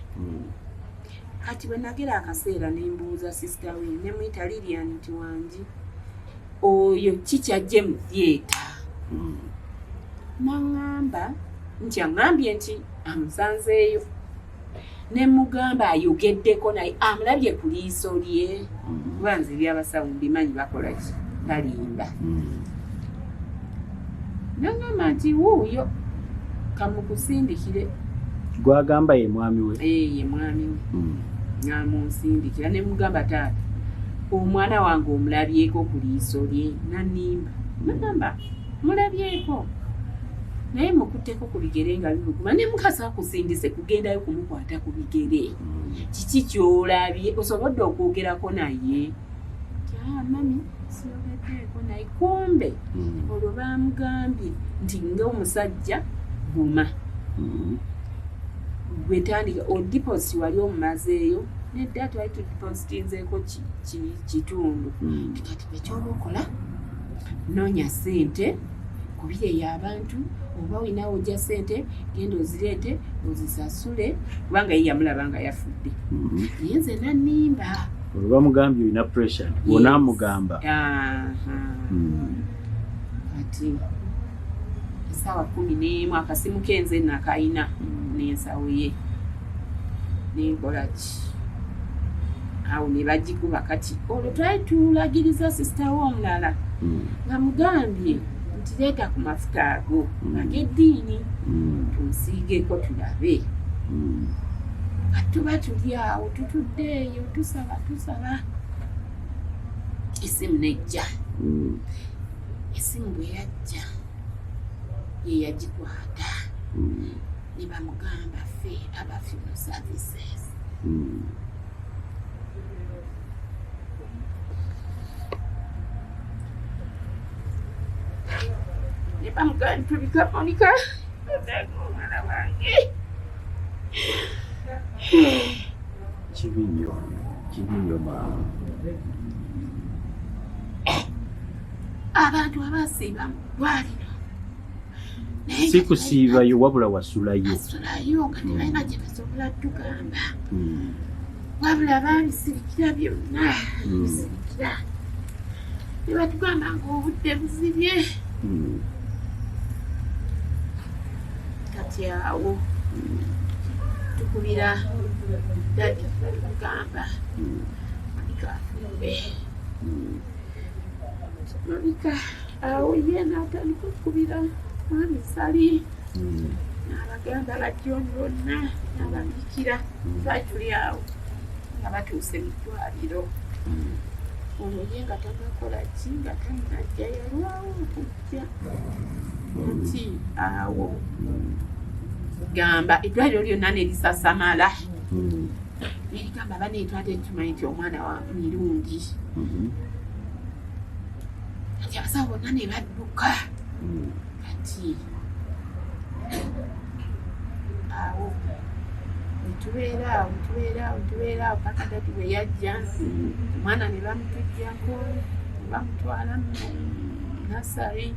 Kati bwe nagera akaseera ne mbuuza sister we, ne muyita Lilian, nti wangi oyo kikyajje mu theatre? Naŋŋamba nti aŋŋambye nti amusanzeeyo. Ne mugamba ayogeddeko naye, amulabye ku liiso lye? Kuba nze ebyabasawo mbimanyi, bakola ki, balimba. Naŋŋamba nti wuuyo, kamukusindikire. Gwagamba ye mwami we? Ye mwami we. Namunsindikira, ne mugamba, taata, omwana wange omulabyeko ku liiso lye? Nanimba, nagamba mulabyeko, naye mukutteko ku bigere nga bibuguma. Ne mukasa akusindise kugendayo kumukwata ku bigere, kiki kyolabye osobodde okwogerako naye? Ah, mami, siyogeddeeko naye. Kumbe olwo bamugambye nti ngaomusajja guma, gwetandika odeposit wali omumazeeyo nedda, twali tudepositinzeeko kitundu. Kati ekyoba okola, noonya sente, kubireyo abantu, oba olinawo ojja sente, genda ozireete ozisasule, kubanga ye yamulaba nga yafudde. Naye nze nanimba. Olwo bamugambye olina pressure, bw'onaamugamba. Kati esaawa 11, akasimu kenze nakayina n'ensawo ye, nenkola ki awo ne bagikuba. Kati olwo twali tulagiriza sister we omulala, nga mugambye nti leeta ku mafuta ago ag'eddiini tunsiigeko tulabe. Kati tuba tuli awo, tutudde eyo, tusaba tusaba, esimu nejja. Esimu bwe yajja, ye yagikwata, ne bamugamba ffe aba funeral services. Ne bamugamba tubika Monica omwana wange. Kibi nnyo, kibi nnyo maama. Abantu abasiiba mu ddwaliro, naye Si kusiibayo, wabula wasulayo. Asulayo nga tebalina gye basobola tugamba, wabula baabisirikira byonna, bisirikira ne batugamba nga obudde buzibye. Kati awo tukubira daddy tugamba Monika afudde. Monika awo ye n'atandika okukubira mwami Sali n'abagamba bajja bonna n'ababikira twali awo nga batuuse mu ddwaliro. Olwo ye nga tanakola ki, nga tanajja, yalwawo okujja. Nti awo gamba eddwaliro lyonna ne lisasamala nerigamba baneetwate tumanyi nti omwana wa Mirundi. Kati abasawo bonna ne badduka. Kati awo netubeera awo, netubeera awo, netubeera awo paka daddy bwe yajja. Omwana ne bamutuggyako ne bamutwala mu nursery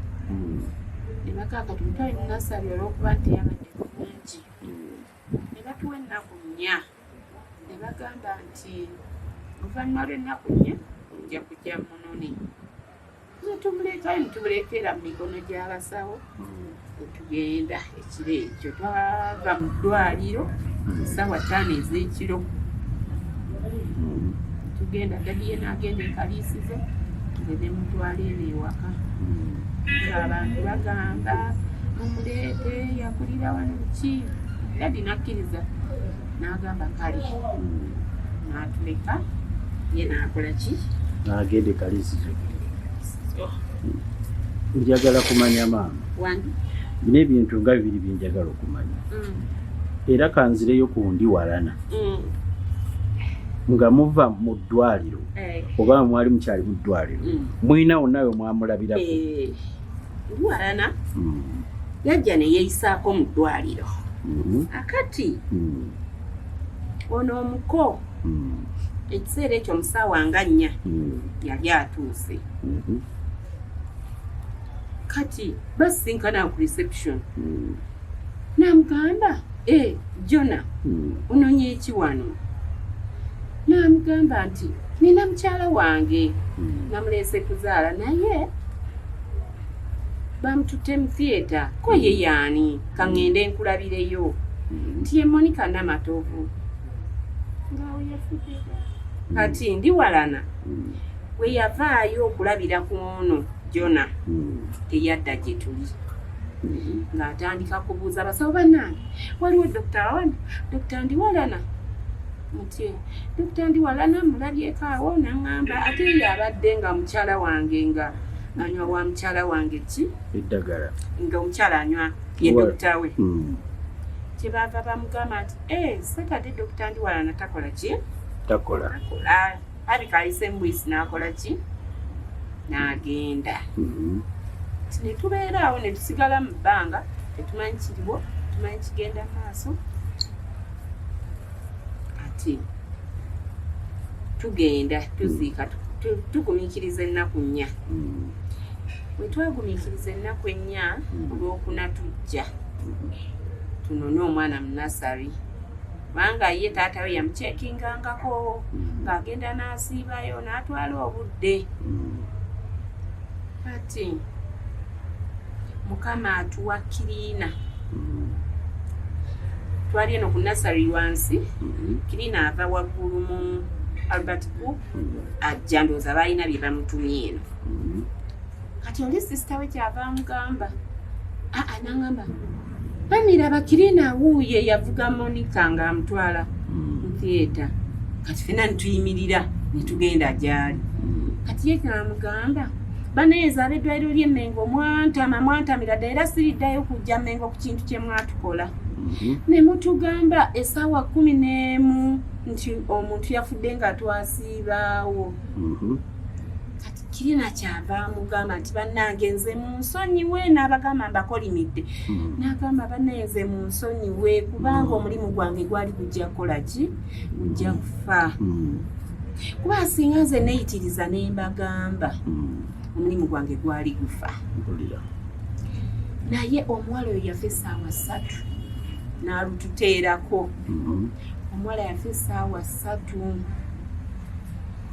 ne bagamba tumutwale mu nursery olw'okuba nti yabadde bulungi. Ne batuwa ennaku 4 ne bagamba nti oluvannyuma lw'ennaku 4 ojja kujja munoni. Netumuleetayo, netumuleetera mu mikono gy'abasawo, netugenda. Ekiro ekyo twava mu ddwaliro ssaawa 5 ez'ekiro, tugenda. Daddy ye n'agenda ekaliisizo, nze ne mutwala eno ewaka ng'abantu bagamba mumuleete yakulira wano ki. Daddy n'akkiriza n'agamba kale, n'atuleka ye n'akola ki? N'agenda ekaliisizo. Njagala kumanya maama, Wange. Nina ebintu nga bibiri byenjagala okumanya era kanzireyo ku ndi walana. Nga muva mu ddwaliro oba mwali mukyali mu ddwaliro, mwina wonna we mwamulabirako? Ndiwalana yajja ne yeeyisaako mu ddwaliro. Akati ono omuko ekiseera ekyo mu ssaawa nga 4 yali atuuse. Kati basisinkana ku reception, n'amugamba, "E Jona, ononye eki wano?" N'amugamba nti nina mukyala wange namuleese kuzaala naye bamututte mu theatre. Ko ye yaani? Kaŋŋende nkulabireyo. Nti ye Monica Namatovu ngaawo yafudde. Kati ndi walana bwe yavaayo okulabira ku ono Jona, teyadda gye tuli, ng'atandika kubuuza abasawo, "Bannange, waliwo dokita wano, Dokita Ndiwalana?" Mutye, "Dokita Ndiwalana mulabyeko awo?" Naŋŋamba ate ye abadde nga mukyala wange nga anywa wa mukyala wange ki? Eddagala. Nga omukyala anywa ye dokita we. Kyebaava bamugamba nti e Saturday Dokita Ndiwalana takola ki? Takola. Takola. Abika ayise mbwisi n'akola ki? N'agenda. Ne tubeera awo ne tusigala mu bbanga, tetumanyi kiriwo, tumanyi kigenda maaso. Ati tugenda tuziika, tugumiikiriza ennaku 4. Bwe twagumiikiriza ennaku 4, olwokuna tujja tunone omwana mu nursery, kubanga ye taata we yamukyekingangako ng'agenda n'asiibayo n'atwala obudde. Kati Mukama atuwa cleaner. Twali eno ku nursery wansi, cleaner ava waggulu mu Albert Cook ajja, ndowooza balina bye bamutumye eno. Kati oli sister we kyava amugamba, aa, nangamba, "Bamiraba, cleaner wuuye yavuga Monica ng'amutwala mu theatre." Kati fena nituyimirira netugenda gyali. Kati ye namugamba, "Baneeza ab'eddwaliro ly'Emmengo mwantama, mwantamira dda, era siriddayo kujja Mmengo ku kintu kye mwatukola ne mutugamba essaawa 11 nti omuntu yafudde nga twasiibaawo." Kati cleaner kyava amugamba nti, "Bannange, nze munsonyiwe." N'abagamba, "Mbakolimidde." N'agamba, "Bannaye, nze munsonyiwe, kubanga omulimu gwange gwali gujja kukola ki? Gujja kufa, kuba singa nze neeyitiriza ne mbagamba, omulimu gwange gwali gufa." Mpulira. Naye omuwala oyo yafa essaawa 3 n'alututeerako. Omuwala yafa essaawa 3.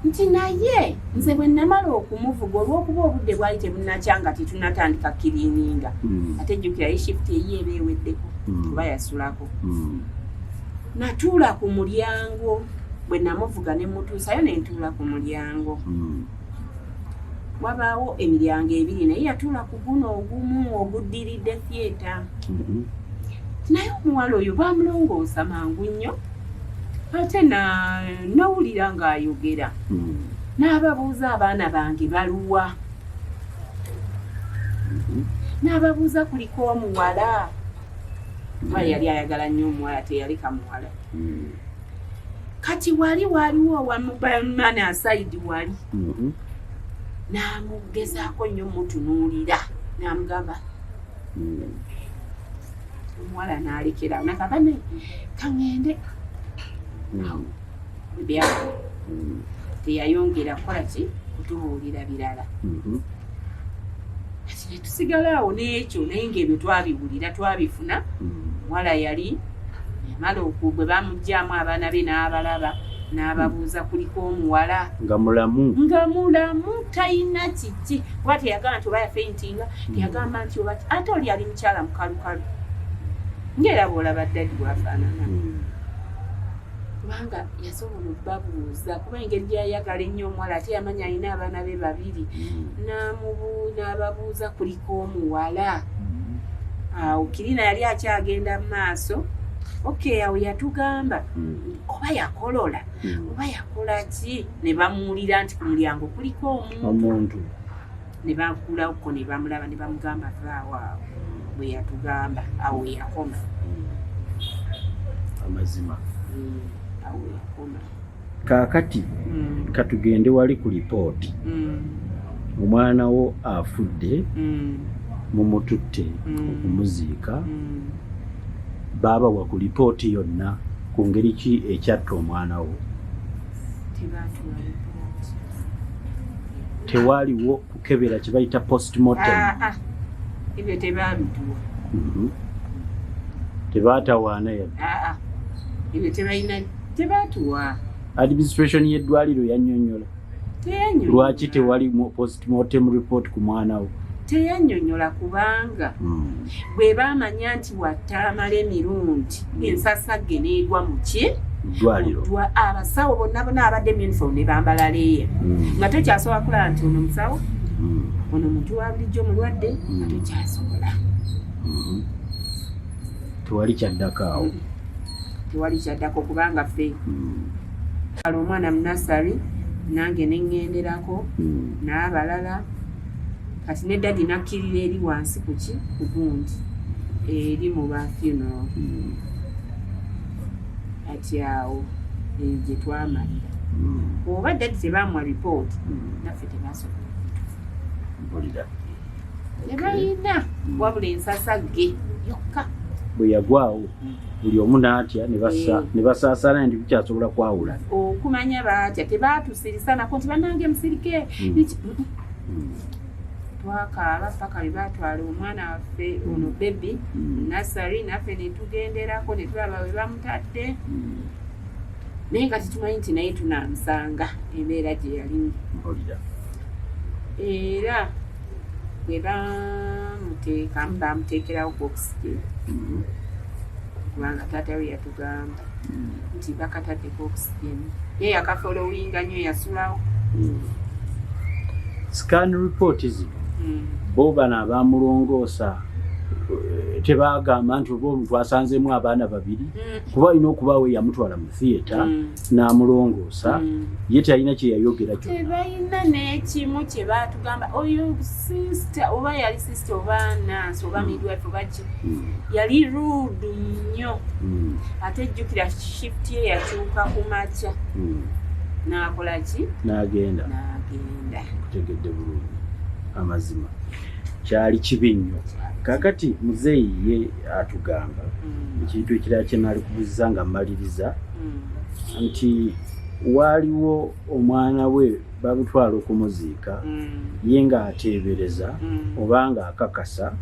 Nti naye nze bwe namala okumuvuga, olw'okuba obudde bwali tebunakya nga tetunatandika cleaninga, ate jjukira ye shift eyi eba eweddeko, kuba yasulako, natuula ku mulyango. Bwe namuvuga ne mutuusayo, ne ntuula ku mulyango. Wabaawo emiryango ebiri, naye yatuula ku guno ogumu oguddiridde theatre. Naye omuwala oyo bamulongoosa mangu nnyo, ate nawulira ng'ayogera, n'ababuuza, "Abaana bange baluwa?" N'ababuuza, "Kuliko omuwala?" Kuba yali ayagala nnyo omuwala, teyaleka muwala. Kati wali waliwo owa mobile money aside wali, n'amugezaako nnyo mutunuulira, n'amugamba. Omuwala n'alekera nakabane kaŋŋende byako. Teyayongera kukola ki, kutubuulira birala. Kati ne tusigala awo n'ekyo, naye ng'ebyo twabiwulira, twabifuna. Omuwala yali yamala bwe bamugyamu abaana be, n'abalaba, n'ababuuza, "Kuliko omuwala?" Nga mulamu? Nga mulamu, talina kiki, kuba teyagamba nti oba yafaintinga, teyagamba nti oba, ate oli ali mukyala mukalukalu, ngaera bw'olaba daddy bwafaanana. Kubanga yasobola obbabuuza, kuba engeri gyeyayagala ennyo omuwala, ate yamanya alina abaana be babiri, n'ababuuza, "Kuliko omuwala?" Awo cleaner yali akyagenda mu maaso. Okay, awo yatugamba oba yakolola oba yakola ki, ne bamuwulira nti ku mulyango kuliko omuntu. Omuntu. Ne bagulawoko, ne bamulaba, ne bamugamba, "Vaawo." Awo bwe yatugamba, awo we yakoma. Amazima. Awo we yakoma. Kaakati katugende wali ku lipooti. Omwana wo afudde, mumututte okumuziika. Baabawa ku lipooti yonna ku ngeri ki ekyatta omwana wo? Tebatuwa lipooti. Tewaaliwo kukebera kye bayita postmortem? Ah, ah. Ebyo tebabituwa. Tebaatawaana yadde? Ah, ah. Ebyo tebalina, tebatuwa. Administration y'eddwaliro yannyonnyola Teyannyonnyola. lwaki tewali postmortem report ku mwana wo? Teyannyonnyola, kubanga bwe baamanya nti wattaamala emirundi, ensasagge n'egwa mu ki? Ddwaliro. Abasawo bonna bonna abadde mu uniform ne bambala leeya, nga tokyasobola kulaba nti ono musawo, ono muntu wa bulijjo mulwadde, nga tokyasobola. Tewali kyaddako awo? Tewali kyaddako, kubanga ffe kale omwana mu nursery, nange neŋŋenderako n'abalala. Kati ne daddy nakkirira eri wansi kuki, ku gundi eri mu ba funeral. Kati awo eyo gye twamalira. Oba daddy tebamuwa report, naffe tebasobola. Mpulira. Tebalina, wabula ensasagge yokka. Bwe yagwawo, buli omu n'atya ne ne basaasaana nti tukyasobola kwawula. Okumanya baatya, tebatusirisa nako nti, "Bannange, musirike." Twakaaba paka lwe baatwala omwana waffe ono baby nursery, naffe ne tugenderako ne tulaba we bamutadde, naye nga tetumanyi nti naye tunaamusanga embeera gye yalimu. Mpulira. Era bwe bamuteekamu, bamuteekerawo ku oxygen, kubanga taata we yatugamba nti bakataddeko oxygen, ye yakafollowinga nnyo, yasulawo. Scan report zino, bo bano abamulongoosa, tebagamba nti oba twasanzeemu abaana babiri? Kuba alina okubaawo eyamutwala mu theatre n'amulongoosa. Ye talina kye yayogera kyonna? Tebalina n'ekimu kye baatugamba. Oyo sister, oba yali sister oba nurse oba midwife oba ki, yali rude nnyo. Ate jjukira shift ye yakyuka ku makya, n'akola ki? N'agenda. N'agenda. Kutegedde bulungi. Amazima kyali kibi nnyo. Kakati muzeeyi ye atugamba ekintu ekirala kye naali kubuuziza nga mmaliriza, nti waaliwo omwana we bamutwala okumuziika, ye ng'ateebereza oba ng'akakasa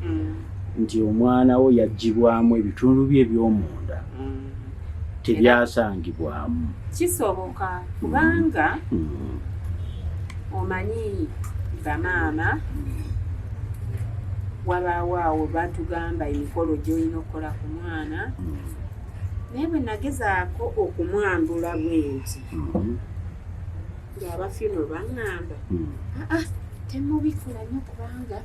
nti omwana wo yaggyibwamu ebitundu bye eby'omunda, tebyasangibwamu. Kisoboka, kubanga Omanyi bamaama wabaawo awo batugamba emikolo gy'olina okukola ku mwana, naye bwe nagezaako okumwambula bwenti ng'aba funeral baŋŋamba, aa, temubikola nnyo kubanga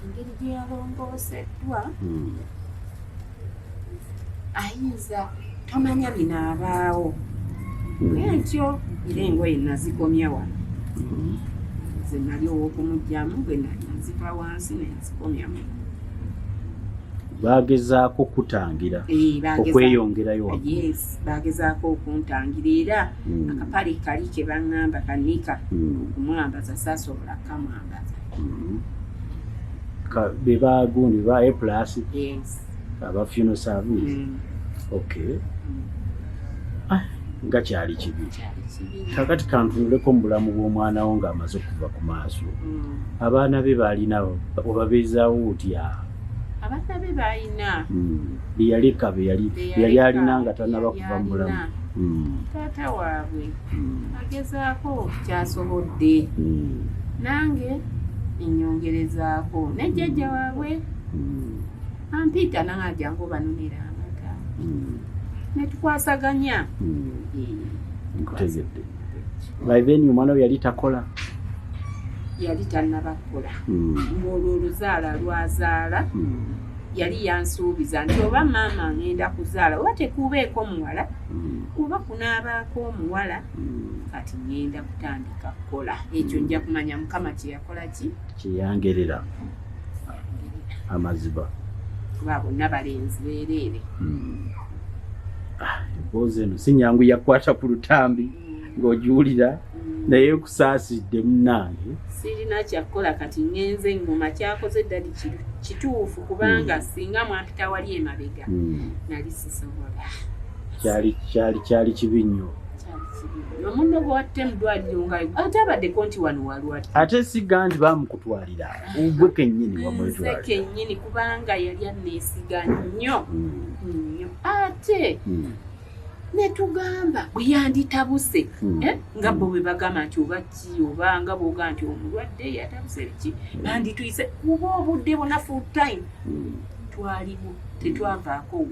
engeri gye yalongooseddwa ayinza tomanya binaabaawo. Bwentyo era engoye nazikomya wano, nze nali ow'okumugyamu bwe naziva wansi nenzikomyamu. Bagezaako kutangira okweyongerayo waggulu. Yes, bagezaako okuntangira era akapale kali ke baŋŋamba kanika okumwambaza, saasobola kukamwambaza. Be bagundi ba A Plus? Yes. Aba funeral service? Okay. Ah, nga kyali kibi. Kyali kibi. Kakati kantunuleko mu bulamu bw'omwana wo ng'amaze okuva ku maaso. Abaana be baalina obabeezaawo otya? Abaana be balina Beyaleka, beyali Be yali yaleka, alina nga tannaba yali kuva mu bulamu. alina. Taata waabwe agezaako kyasobodde, nange enyongerezaako ne jjajja waabwe ampiita nange ajangu obanonera amata netukwasaganya. Nkutegedde. By then omwana we yali takola? Yali tannaba kukola. Ng'olwo oluzaala lwazaala yali yansuubiza nti oba maama ngenda kuzaala oba tekubeeko muwala oba kunaabaako omuwala, kati ngenda kutandika kukola. Ekyo nja kumanya Mukama kyeyakola ki. Kyeyangerera amaziba. Kuba bonna balenzi beereere. Ah, emboozi eno si nyangu yakwata ku lutambi ng'ogiwulira, naye kusaasidde munnange. Sirina kyakukola kati, ngenze ngoma kyakoze ddali kituufu kubanga singa mwampita wali emabega nali sisobola. Kyali kibi nnyo. Kyali kibi nnyo. Omunno gwe watte mu ddwaliro nga ate abaddeko nti wano walwadde. Ate siga nti baamukutwalira, gwe kennyini Nze wamwetwalira? Kennyini, kubanga yali aneesiga nnyo nnyo, ate netugamba bwe yanditabuse eh, nga bo bwe bagamba nti oba ki oba nga bwoga nti omulwadde yatabuse biki, bandituyise kuba obudde bwona full time twaliwo, tetwavaako wo.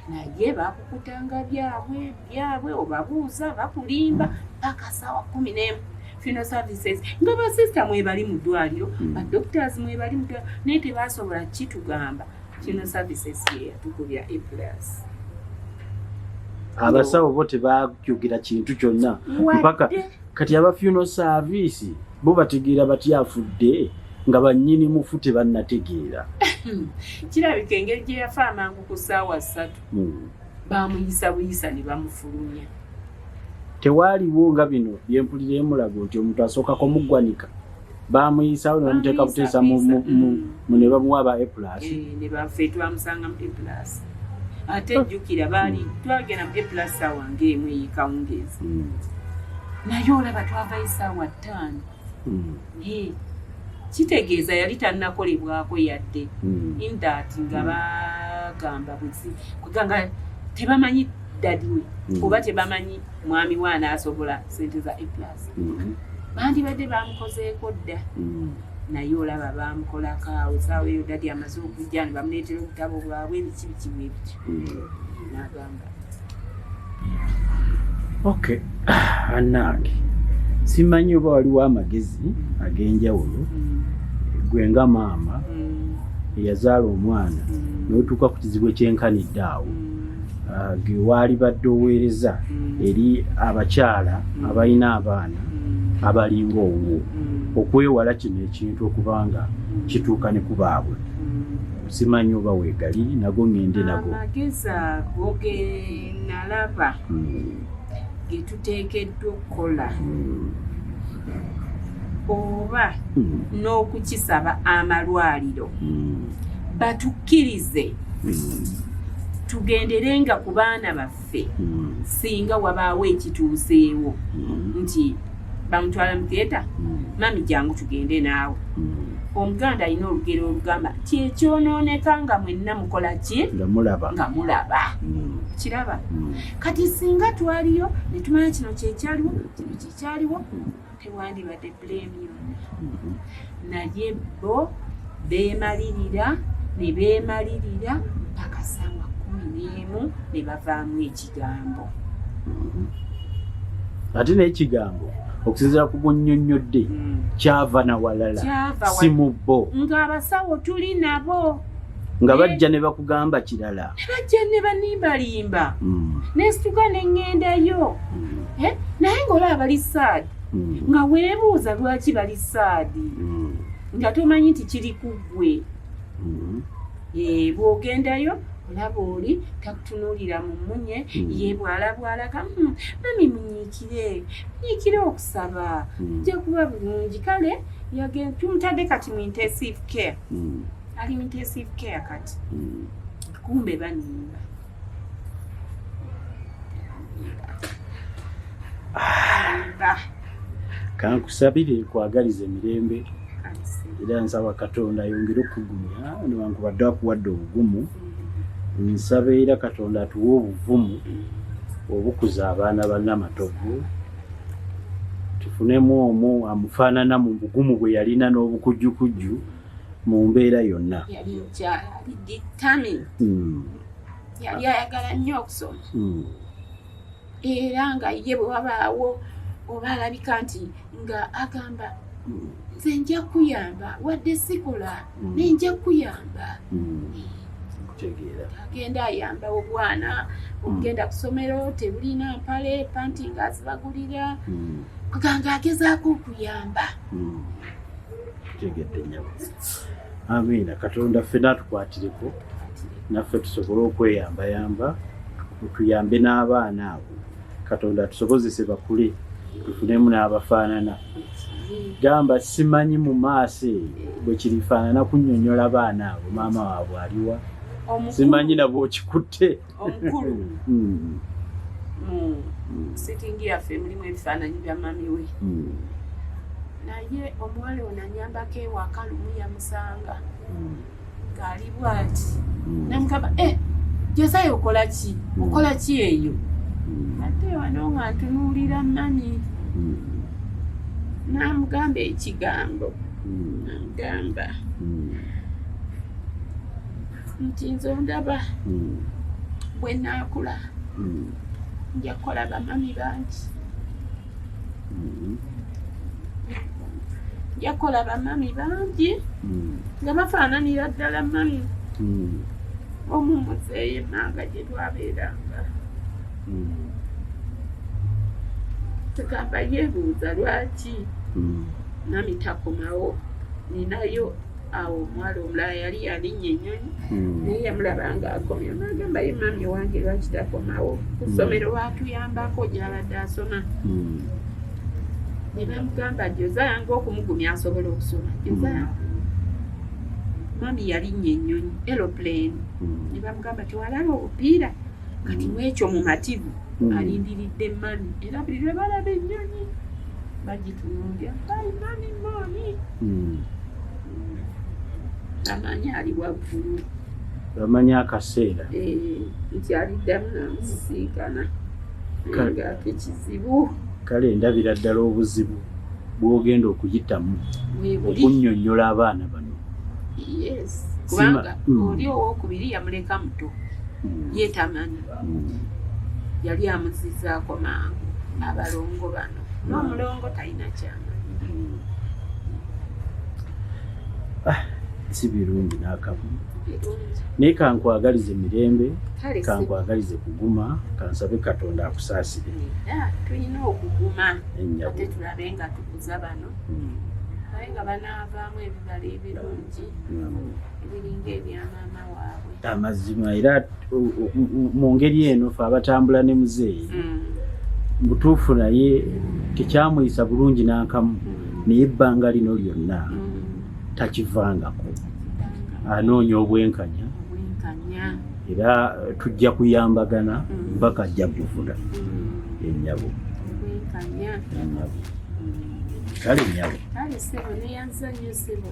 Naye bakukutanga byabwe byabwe, obabuuza bakulimba paka saawa 11. Funeral services nga basista mwebali mu ddwaliro, badoctors mwebali mu ddwaliro, naye tebasobola kitugamba. Funeral services ye yatukubya A Plus. Abasawo bo tebakyukira kintu kyonna mpaka Wadde. Kati aba funeral service bo bategeera batya afudde nga bannyini mufu tebannategeera? Kirabika engeri gye yafa amangu ku ssaawa 3 bamuyisa buyisa ne bamufulumya. Tewaaliwo nga bino byempulira emulago nti omuntu asookako muggwanika bamuyisawo ne bamuteeka buteesa mu ne bamuwa aba A Plus? Eh, ne bafe twamusanga mu A Plus. Ate jjukira baali twagenda mu A Plus saawa ng'emu ey'ekawungeezi, naye olaba twavayo essaawa 5. Eh, kitegeeza yali tannakolebwako yadde in that nga bagamba buzi kweganga tebamanyi daddy we oba tebamanyi mwami we anaasobola sente za A Plus. Bandibadde bamukozeeko dda, naye olaba bamukolako awo esaawa eyo daddy amaze okujja ne bamuleetera obutabo bwabwe biki biki bwe bityo, n'agamba. Okay, annange, simanyi oba waliwo amagezi ag'enjawulo gwe nga maama eyazaala omwana n'otuuka ku kizibu ekyenkanidde awo, ge waali badde oweereza eri abakyala abalina abaana abalinga owuwo okwewala kino ekintu okubanga kituuka ne ku baabwe. Simanyi oba weegali nago ŋŋende nago. Amagezi ago ge nalaba ge tuteekeddwa okukola oba n'okukisaba amalwaliro batukkirize tugenderenga ku baana baffe singa wabaawo ekituuseewo nti Bamutwala mu theatre. Mami, jangu tugende naawe. Omuganda alina olugero olugamba nti ekyonooneka nga mwenna mukola ki? Nga mulaba. Nga mulaba. Kiraba. Kati singa twaliyo ne tumanya kino kyekyaliwo, kino kyekyaliwo, tewandibadde blame yonna. Naye bo beemalirira ne beemalirira paka 11:00 ne bavaamu ekigambo. Ate n'ekigambo, okusinziira ku bwonnyonnyodde, kyava na walala. Kyava Si mu bo. Ng'abasawo tuli nabo. Nga bajja ne bakugamba kirala. Ne bajja ne banimbalimba. Nesituka ne ŋŋendayo. Eh, naye ng'olaba bali sad. Nga weebuuza lwaki bali sad. Nga tomanyi nti kiri ku ggwe. Eh, bw'ogendayo olaba oli takutunuulira mu mmunye. Ye bw'alabwalaka, mami, munyiikire, munyiikire okusaba." Ojja kuba bulungi. Kale tumutadde kati mu intensive care. Ali mu intensive care kati. Kumbe banimba. Banimba. Kankusabire, nkwagaliza emirembe, era nsaba Katonda ayongere okukugumya newankubadde akuwadde obugumu. Nsaba era Katonda atuwe obuvumu obukuza abaana ba Namatovu, tufunemu omu amufaanana mu bugumu bwe yalina n'obukujjukujju mu mbeera yonna. Yali mukyala ali determined. Yali ayagala nnyo okusoma. Era nga ye bwe wabaawo oba alabika nti nga agamba, "Nze nja kuyamba wadde sikola." "Naye nja kuyamba." Nkutegeera. Agenda ayamba obwana okugenda ku ssomero, tebulina mpale, panti ng'azibagulira. Kuganga agezaako okuyamba. Kutegedde, nnyabo. Amiina. Katonda ffenna atukwatireko, naffe tusobole okweyambayamba, tuyambe n'abaana abo. Katonda atusobozese bakule, tufunemu n'abafaanana. Gamba simanyi mu maaso eyo bwe kirifaanana kunnyonnyola baana abo maama waabwe aliwa. Simanyi nabwe okikutte. Omukulu, mu sitting yaffe mulimu ebifaananyi bya mami we. Naye omuwala ono anyambako ewaka lumu yamusanga ng'ali bw'ati. Namugamba, "E Josiah, okola ki? Okola ki eyo?" "Ate wano nga ntunuulira mami." N'amugamba ekigambo. Namugamba nti, "Nze ondaba, bwe naakula nja kukola bamami bangi. Nja kukola bamami bangi nga bafaananira ddala mami." Omu muzeeyi emmanga gye twabeeranga. Tugamba yeebuuza lwaki mami takomawo. Ninayo awo omuwala omulala yali yalinnya ennyonyi, naye yamulaba nga akomye, nagamba, "Ye mami wange lwaki takomawo?" Ku ssomero baatuyambako gy'abadde asoma ne bamugamba, "Josiah," ng'okumugumya asobola okusoma, "Josiah, mami yalinnya ennyonyi, aeroplane." Ne bamugamba, "Tewalaba obupiira?" Kati mwekyo mumativu. Alindiridde mami, era buli lwe balaba ennyonyi bagitunuulya, "Bye mami, mami." Amanyi ali waggulu. Bamanyi akaseera. Eh, nti aliddamu namusisinkana, naye ngaate kizibu. Kale ndabira ddala obuzibu bw'ogenda okuyitamu Weebuli. okunnyonnyola abaana bano. Yes, kubanga oli owokubiri yamuleka muto, ye tamanyi. Yali amuzizaako mangu abalongo bano, n'omulongo talina kyamanyi. Si birungi n'akamu. Birungi. Naye kankwagalize mirembe. Kale. Kankwagalize kuguma, kansabe Katonda akusaasire. Era tulina okuguma. Ennyabo. Ate tulabe nga tukuza bano, naye nga banaavaamu ebibala ebirungi ebiringa ebya maama waabwe. Amazima, era mu ngeri eno fe abatambula ne muzeeyi butuufu, naye tekyamuyisa bulungi n'akamu, naye ebbanga lino lyonna takivangako, anoonya obwenkanya. Obwenkanya. Era tujja kuyambagana mpaka ajja kufuna, ennyabo. Obwenkanya. Ennyabo. Kale nnyabo. Kale ssebo, neyanza nnyo ssebo.